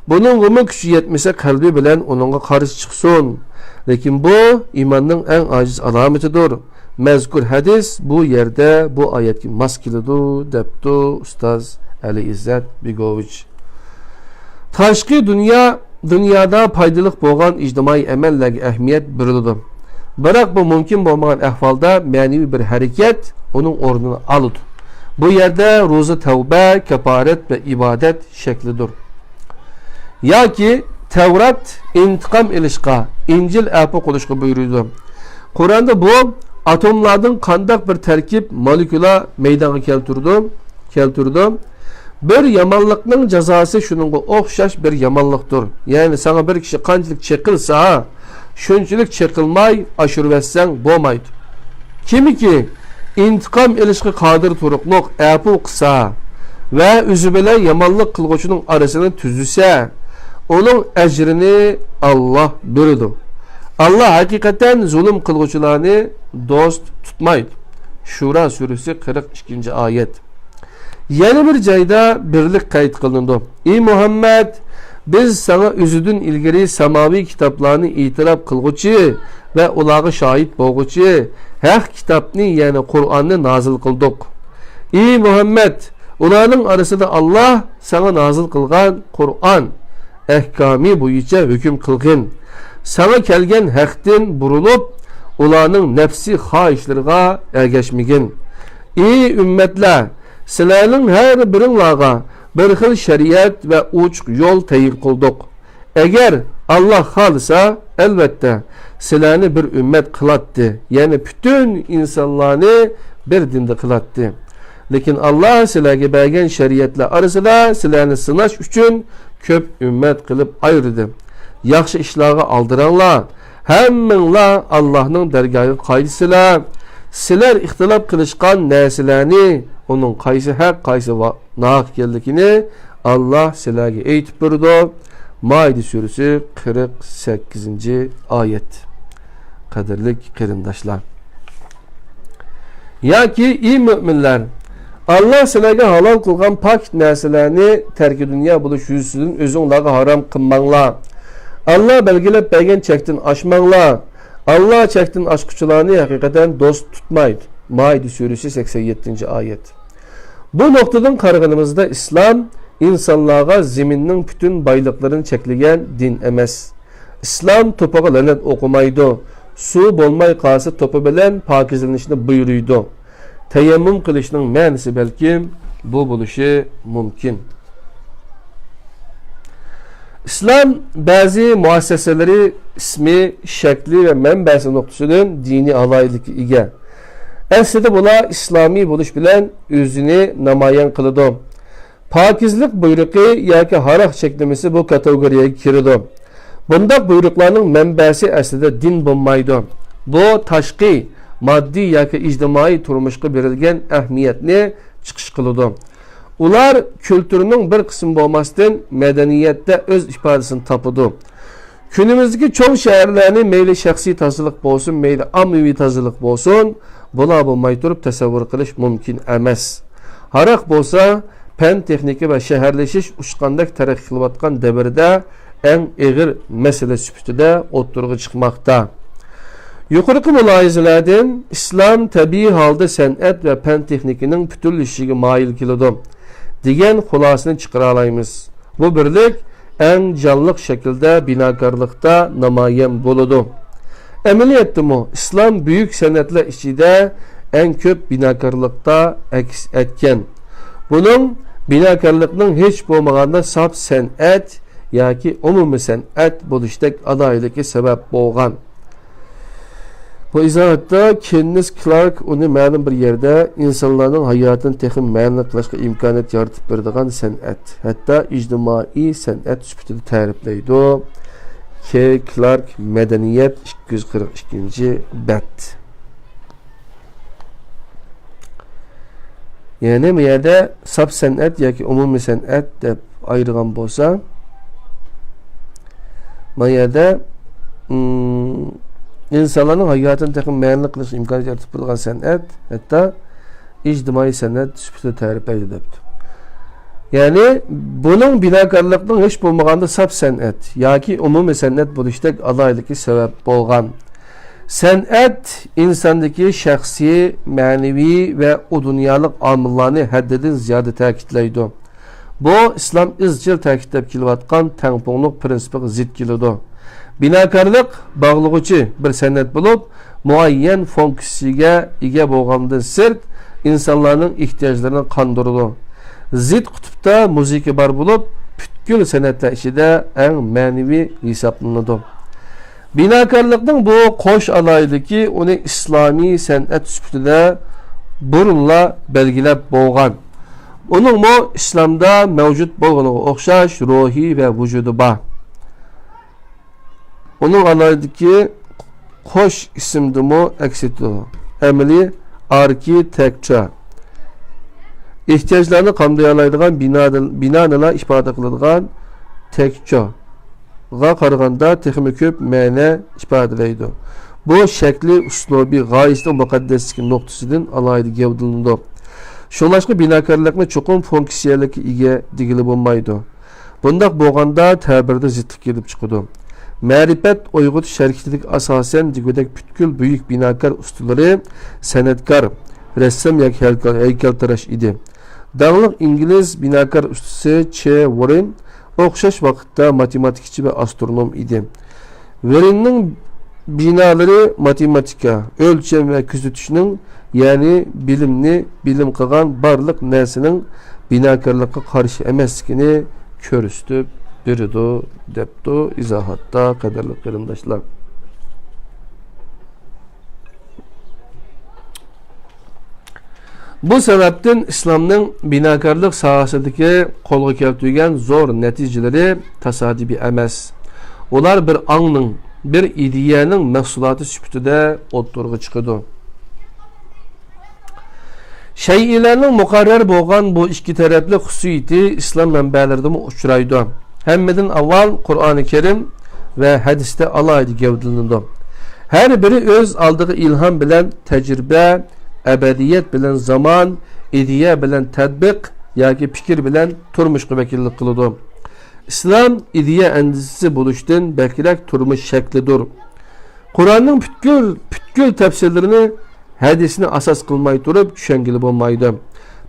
بۇنىڭغىمۇ كۈچى يەتمىسە قەلبى بىلەن ئۇنىڭغا قارشى چىقسۇن. لېكىن بۇ ئىماننىڭ ئەڭ ئاجىز ئالامىتىدۇر. مەزكۇر ھەدىس بۇ يەردە بۇ ئايەتكە ماس كېلىدۇ، دەپتۇ ئۇستاز ئەلى ئىززەت بېگوۋىچ. تاشقى دۇنيا، دۇنيادا پايدىلىق بولغان ئىجتىمائىي ئەمەللەرگە ئەھمىيەت بېرىلىدۇ. بىراق بۇ مۇمكىن بولمىغان ئەھۋالدا مەنىۋى بىر ھەرىكەت ئۇنىڭ ئورنىنى ئالىدۇ. بۇ يەردە روزا تەۋبە، كاپارەت ۋە ئىبادەت شەكلىدۇر. ياكى تەۋرات ئىنتىقام ئېلىشقا، ئىنجىل ئەپۇ قىلىشقا بۇيرۇيدۇ. قۇرئاندا بۇ ئاتوملاردىن قانداق بىر تەركىب مولېكۇلا مەيدانغا كەلتۈرىدۇ؟ كەلتۈرىدۇ. بىر يامانلىقنىڭ جازاسى شۇنىڭغا ئوخشاش بىر يامانلىقتۇر. يەنى ساڭا بىر كىشى قانچىلىك چېقىلسا، شۇنچىلىك چېقىلماي ئاشۇرۇۋەتسەڭ بولمايدۇ. كىمكى ئىنتىقام ئېلىشقا قادىر تۇرۇقلۇق ئەپۇ قىلسا ۋە ئۆزى بىلەن يامانلىق قىلغۇچىنىڭ ئارىسىنى تۈزىسە، ئۇنىڭ ئەجرىنى ئاللاھ بېرىدۇ. ئاللاھ ھەقىقەتەن زۇلۇم قىلغۇچىلارنى دوست تۇتمايدۇ. شۇرا سۈرىسى، قىرىق ئىككىنچى ئايەت. يەنە بىر جايدا بىرلىك قەيت قىلىنىدۇ: ئى مۇھەممەد، بىز ساڭا ئۆزىدىن ئىلگىرى ساماۋىي كىتابلارنى ئېتىراپ قىلغۇچى ۋە ئۇلارغا شاھىت بولغۇچى ھەق كىتابنى، يەنى قۇرئاننى نازىل قىلدۇق. ئى مۇھەممەد، ئۇلارنىڭ ئارىسىدا ئاللاھ ساڭا نازىل قىلغان قۇرئان ئەھكامى بويىچە ھۆكۈم قىلغىن. ساڭا كەلگەن ھەقتىن بۇرۇلۇپ، ئۇلارنىڭ نەپسىي خاھىشلىرىغا ئەگەشمىگىن. ئى ئۈممەتلەر، سىلەرنىڭ ھەر بىرىڭلارغا بىر خىل شەرىئەت ۋە ئوچۇق يول تەيىن قىلدۇق. ئەگەر ئاللاھ خالىسا، ئەلۋەتتە، سىلەرنى بىر ئۈممەت قىلاتتى، يەنى پۈتۈن ئىنسانلارنى بىر دىندا قىلاتتى. لېكىن ئاللاھ سىلەرگە بەرگەن شەرىئەتلەر ئارىسىدا سىلەرنى سىناش ئۈچۈن كۆپ ئۈممەت قىلىپ ئايرىدى. ياخشى ئىشلارغا ئالدىراڭلار. ھەممىڭلار ئاللاھنىڭ دەرگاھىغا قايتىسىلەر. سىلەر ئىختىلاپ قىلىشقان نەرسىلەرنى، ئۇنىڭ قايسى ھەق، قايسى ۋا-، ناھەق ئىكەنلىكىنى ئاللا سىلەرگە ئېيتىپ بېرىدۇ. مائىدە سۈرىسى قىرىق سەككىزىنچى ئايەت. قەدىرلىك قېرىنداشلار! ياكى، ئى مۆمىنلەر، ئاللا سىلەرگە ھالال قىلغان پاك نەرسىلەرنى تەركى دۇنيا بولۇش يۈزىسىدىن ئۆزۈڭلارغا ھارام قىلماڭلار. ئاللا بەلگىلەپ بەرگەن چەكتىن ئاشماڭلار. ئاللا چەكتىن ئاشقۇچىلارنى ھەقىقەتەن دوست تۇتمايدۇ. مائىدە سۈرىسى سەكسەن يەتتىنچى ئايەت. بۇ نۇقتىدىن قارىغىنىمىزدا ئىسلام ئىنسانلارغا زېمىننىڭ پۈتۈن بايلىقلىرىنى چەكلىگەن دىن ئەمەس. ئىسلام توپىغا لەنەت ئوقۇمايدۇ. سۇ بولماي قالسا توپا بىلەن پاكىزلىنىشنى بۇيرۇيدۇ. تەيەممۇم قىلىشنىڭ مەنىسى بەلكىم بۇ بولۇشى مۇمكىن. ئىسلام بەزى مۇئەسسەسىلىرى ئىسمى، شەكلى ۋە مەنبەسى نۇقتىسىدىن دىنىي ئالاھىدىلىككە ئىگە. ئەسلىدە بۇلار ئىسلامىي بولۇش بىلەن ئۆزىنى نامايان قىلىدۇ. پاكىزلىق بۇيرۇقى ياكى ھاراق چەكلىمىسى بۇ كاتېگورىيەگە كىرىدۇ. بۇنداق بۇيرۇقلارنىڭ مەنبەسى ئەسلىدە دىن بولمايدۇ. بۇ تاشقى، ماددىي ياكى ئىجتىمائىي تۇرمۇشقا بېرىلگەن ئەھمىيەتنى چىقىش قىلىدۇ. ئۇلار كۈلتۈرنىڭ بىر قىسمى بولماستىن، مەدەنىيەتتە ئۆز ئىپادىسىنى تاپىدۇ. كۈنىمىزدىكى چوڭ شەھەرلەرنى مەيلى شەخسىي تازىلىق بولسۇن، مەيلى ئاممىۋى تازىلىق بولسۇن، بۇلار بولماي تۇرۇپ تەسەۋۋۇر قىلىش مۇمكىن ئەمەس. ھاراق بولسا پەن تېخنىكا ۋە شەھەرلىشىش ئۇچقاندەك تەرەققىي قىلىۋاتقان دەۋردە ئەڭ ئېغىر مەسىلە سۈپىتىدە ئوتتۇرىغا چىقماقتا. يۇقىرىقى مۇلاھىزىلەردىن ئىسلام تەبىئىي ھالدا سەنئەت ۋە پەن تېخنىكىنىڭ پۈتۈنلىشىشىگە مايىل كېلىدۇ، دېگەن خۇلاسىنى چىقىرالايمىز. بۇ بىرلىك ئەڭ جانلىق شەكىلدە بىناكارلىقتا نامايان بولىدۇ. ئەمەلىيەتتىمۇ ئىسلام بۈيۈك سەنئەتلەر ئىچىدە ئەڭ كۆپ بىناكارلىقتا ئەكس ئەتكەن. بۇنىڭ بىناكارلىقنىڭ ھېچ بولمىغاندا ساپ سەنئەت ياكى ئومۇمىي سەنئەت بولۇشتەك ئالاھىدىلىكى سەۋەب بولغان. بۇ ئىزاھاتتا كېننېس كلارك ئۇنى مەلۇم بىر يەردە ئىنسانلارنىڭ ھاياتىنى تېخىمۇ مەنىلىك قىلىشقا ئىمكانىيەت يارىتىپ بېرىدىغان سەنئەت، ھەتتا ئىجتىمائىي سەنئەت سۈپىتىدە تەرىپلەيدۇ. كېي كلارك، مەدەنىيەت، ئىككى يۈز قىرىق ئىككىنچى بەت. يەنى بۇ يەردە ساپ سەنئەت ياكى ئومۇمىي سەنئەت دەپ ئايرىغان بولسا، ما يەردە، ئىم، ئىنسانلارنىڭ ھاياتىنى تېخىمۇ مەنىلىك قىلىشقا ئىمكانىيەت يارىتىپ بېرىدىغان سەنئەت، ھەتتا ئىجتىمائىي سەنئەت سۈپىتىدە تەرىپلەيدۇ دەپتۇ. يەنى بۇنىڭ بىناكارلىقنىڭ ھېچ بولمىغاندا ساپ سەنئەت ياكى ئومۇمىي سەنئەت بولۇشتەك ئالاھىدىلىكى سەۋەب بولغان. سەنئەت ئىنساندىكى شەخسىي، مەنىۋى ۋە ئۇ دۇنيالىق ئامىللارنى ھەددىدىن زىيادە تەكىتلەيدۇ. بۇ ئىسلام ئىزچىل تەكىتلەپ كېلىۋاتقان تەڭپۇڭلۇق پىرىنسىپىغا زىت كېلىدۇ. بىناكارلىق باغلىغۇچى بىر سەنئەت بولۇپ، مۇئەييەن فۇنكسىيەگە ئىگە بولغاندىن سىرت، ئىنسانلارنىڭ ئېھتىياجلىرىنى قاندۇرىدۇ. زىت قۇتۇپتا مۇزىكا بار بولۇپ، پۈتكۈل سەنئەتلەر ئىچىدە ئەڭ مەنىۋى ھېسابلىنىدۇ. بىناكارلىقنىڭ بۇ قوش ئالاھىدىلىكى ئۇنى ئىسلامىي سەنئەت سۈپىتىدە بۇرۇنلا بەلگىلەپ بولغان. ئۇنىڭمۇ ئىسلامدا مەۋجۇت بولغىنىغا ئوخشاش روھى ۋە ۋۇجۇدى بار. ئۇنىڭ ئالاھىدىلىكى قوش ئىسىمدىمۇ ئەكس ئېتىلىدۇ. ئەمەلىي ئاركىتېكچا. ئېھتىياجلارنى قامدىيالايدىغان بىنادىن-، بىنانىلا ئىپادە قىلىدىغان تېكچا. غا قارىغاندا تېخىمۇ كۆپ مەنە ئىپادىلەيدۇ. بۇ شەكلى ئۇسلۇبى غايىسىنىڭ مۇقەددەسلىكى نۇقتىسىدىن ئالاھىدە گەۋدىلىنىدۇ. شۇڭلاشقا بىناكارلىقنى چوقۇم فۇنكسىيەلىككە ئىگە دېگىلى بولمايدۇ. بۇنداق بولغاندا تەبىردە زىتلىق كېلىپ چىقىدۇ. مەرىپەت ئويغىتىش ھەرىكىتىدىكى ئاساسەن دېگۈدەك پۈتكۈل بۈيۈك بىناكار ئۇستىلىرى سەنئەتكار، رەسسام ياكى ھەيكەل-، ھەيكەلتىراش ئىدى. داڭلىق ئىنگلىز بىناكار ئۇستىسى چې ۋوررېن ئوخشاش ۋاقىتتا ماتېماتىكىچى ۋە ئاسترونوم ئىدى. ۋېرننىڭ بىنالىرى ماتېماتىكا، ئۆلچەم ۋە كۆزىتىشنىڭ، يەنى بىلىمنى بىلىم قىلغان بارلىق نەرسىنىڭ بىناكارلىققا قارشى ئەمەسلىكىنى كۆرسىتىپ بېرىدۇ، دەپتۇ ئىزاھاتتا، قەدىرلىك قېرىنداشلار. بۇ سەۋەبتىن ئىسلامنىڭ بىناكارلىق ساھەسىدىكى قولغا كەلتۈرگەن زور نەتىجىلىرى تاسادىپىي ئەمەس. ئۇلار بىر ئاڭنىڭ، بىر ئىدىيەنىڭ مەھسۇلاتى سۈپىتىدە ئوتتۇرىغا چىقىدۇ. شەيئىلەرنىڭ مۇقەررەر بولغان بۇ ئىككى تەرەپلىك خۇسۇسىيىتى ئىسلام مەنبەلىرىدىمۇ ئۇچرايدۇ. ھەممىدىن ئاۋۋال قۇرئانى كەرىم ۋە ھەدىستە ئالاھىدە گەۋدىلىنىدۇ. ھەر بىرى ئۆز ئالدىغا ئىلھام بىلەن تەجرىبە، ئەبەدىيەت بىلەن زامان، ئىدىيە بىلەن تەتبىق ياكى پىكىر بىلەن تۇرمۇشقا ۋەكىللىك قىلىدۇ. ئىسلام ئىدىيە ئەندىزىسى بولۇشتىن بەكرەك تۇرمۇش شەكلىدۇر. قۇرئاننىڭ پۈتكۈل، پۈتكۈل تەپسىرلىرىنى ھەدىسنى ئاساس قىلماي تۇرۇپ چۈشەنگىلى بولمايدۇ.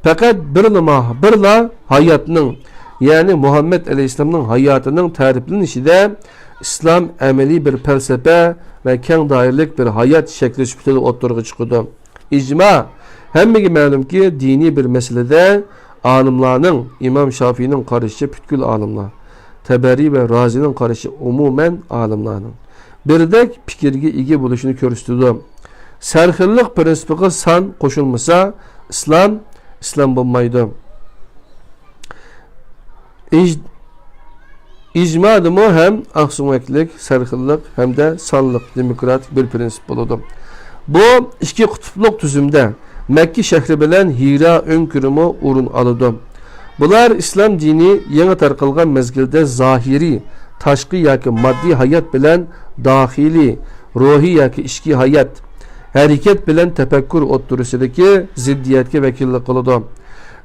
پەقەت بىرلا، بىرلا ھاياتنىڭ، يەنى مۇھەممەد ئەلەيھىسسالامنىڭ ھاياتىنىڭ تەرىپلىنىشىدە ئىسلام ئەمەلىي بىر پەلسەپە ۋە كەڭ دائىرىلىك بىر ھايات شەكلى سۈپىتىدە ئوتتۇرىغا چىقىدۇ. ئىجما. ھەممىگە مەلۇمكى، دىنىي بىر مەسىلىدە ئالىملارنىڭ، ئىمام شافىينىڭ قارىشىچە پۈتكۈل ئالىملار، تەبەرى ۋە رازىنىڭ قارىشىچە ئومۇمەن ئالىملارنىڭ بىردەك پىكىرگە ئىگە بولۇشىنى كۆرسىتىدۇ. سەرخىللىق پىرىنسىپىغا سان قوشۇلمىسا، ئىسلام، ئىسلام بولمايدۇ. ئىج-، ئىجمادىمۇ ھەم ئاقسۆڭەكلىك، سەرخىللىق ھەمدە سانلىق دېموكراتىك بىر پىرىنسىپ بولىدۇ. بۇ ئىككى قۇتۇپلۇق تۈزۈمدە مەككە شەھىرى بىلەن ھىرا ئۆڭكۈرىمۇ ئورۇن ئالىدۇ. بۇلار ئىسلام دىنى يېڭى تارقالغان مەزگىلدە زاھىرىي، تاشقى ياكى ماددىي ھايات بىلەن داخىلىي، روھىي ياكى ئىچكى ھايات، ھەرىكەت بىلەن تەپەككۇر ئوتتۇرىسىدىكى زىددىيەتكە ۋەكىللىك قىلىدۇ.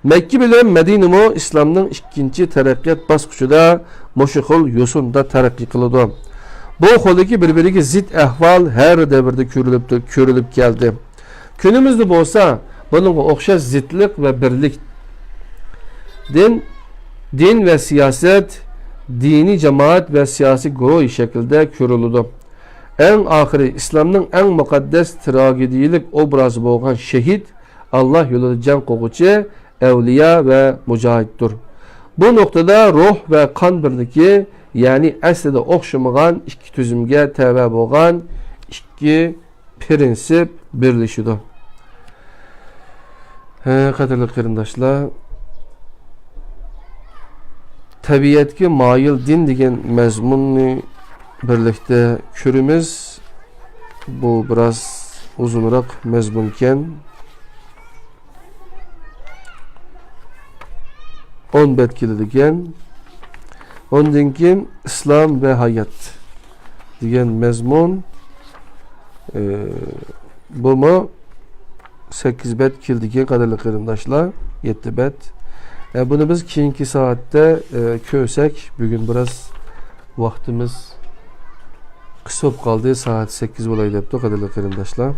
مەككە بىلەن مەدىنىمۇ ئىسلامنىڭ ئىككىنچى تەرەققىيات باسقۇچىدا مۇشۇ خىل يوسۇندا تەرەققىي قىلىدۇ. بۇ خىلدىكى بىر-بىرىگە زىت ئەھۋال ھەر دەۋردە كۆرۈلۈپ، كۆرۈلۈپ كەلدى. كۈنىمىزدە بولسا بۇنىڭغا ئوخشاش زىتلىق ۋە بىرلىك دىن، دىن ۋە سىياسەت، دىنىي جامائەت ۋە سىياسىي گۇرۇھ شەكلىدە كۆرۈلىدۇ. ئەڭ ئاخىرى ئىسلامنىڭ ئەڭ مۇقەددەس تراگېدىيەلىك ئوبرازى بولغان شېھىت، ئاللا يولىدا جەڭ قىلغۇچى، ئەۋلىيا ۋە مۇجاھىدتۇر. بۇ نۇقتىدا روھ ۋە قان بىرلىكى، يەنى ئەسلىدە ئوخشىمىغان ئىككى تۈزۈمگە تەۋە بولغان ئىككى پىرىنسىپ بىرلىشىدۇ. ھە، قەدىرلىك قېرىنداشلار، تەبىئەتكە مايىل دىن دېگەن مەزمۇننى بىرلىكتە كۆرىمىز. بۇ بىراز ئۇزۇنراق مەزمۇنكەن. ئون بەت كېلىدىكەن. ئۇندىن كېيىن ئىسلام ۋە ھايات دېگەن مەزمۇن، ئى، بۇمۇ سەككىز بەت كېلىدىكەن، قەدىرلىك قېرىنداشلار، يەتتە بەت. ئە، بۇنى بىز كېيىنكى سائەتتە، ئە، كۆرسەك، بۈگۈن بىراز ۋاقتىمىز قىس بولۇپ قالدى، سائەت سەككىز بولاي دەپتۇ، قەدىرلىك قېرىنداشلار.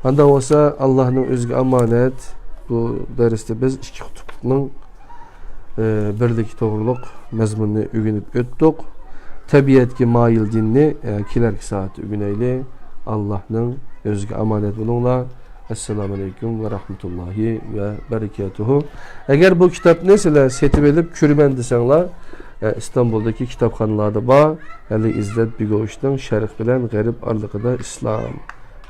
ئانداق بولسا، ئاللاھنىڭ ئۆزىگە ئامانەت. بۇ دەرستە بىز ئىككى قۇتۇپلۇقنىڭ، ئى، بىرلىكى توغرۇلۇق مەزمۇننى ئۆگىنىپ ئۆتتۇق. تەبىئەتكە مايىل دىننى، ئى، كېلەركى سائەتتە ئۆگىنەيلى. ئاللاھنىڭ ئۆزىگە ئامانەت بولۇڭلار. ئەسسالامۇ ئەلەيكۇم ۋە رەھمەتۇللاھى ۋە بەرىكاتۇھۇ. ئەگەر بۇ كىتابنى سىلەر سېتىۋېلىپ كۆرىمەن دېسەڭلار، ئە، ئىستانبۇلدىكى كىتابخانىلاردا بار، ئەلى ئىززەت بېگوۋىچنىڭ شەرق بىلەن غەرب ئارىلىقىدا ئىسلام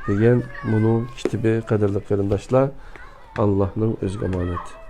دېگەن مۇنۇ كىتابى، قەدىرلىك قېرىنداشلار، ئاللاھنىڭ ئۆزىگە ئامانەت.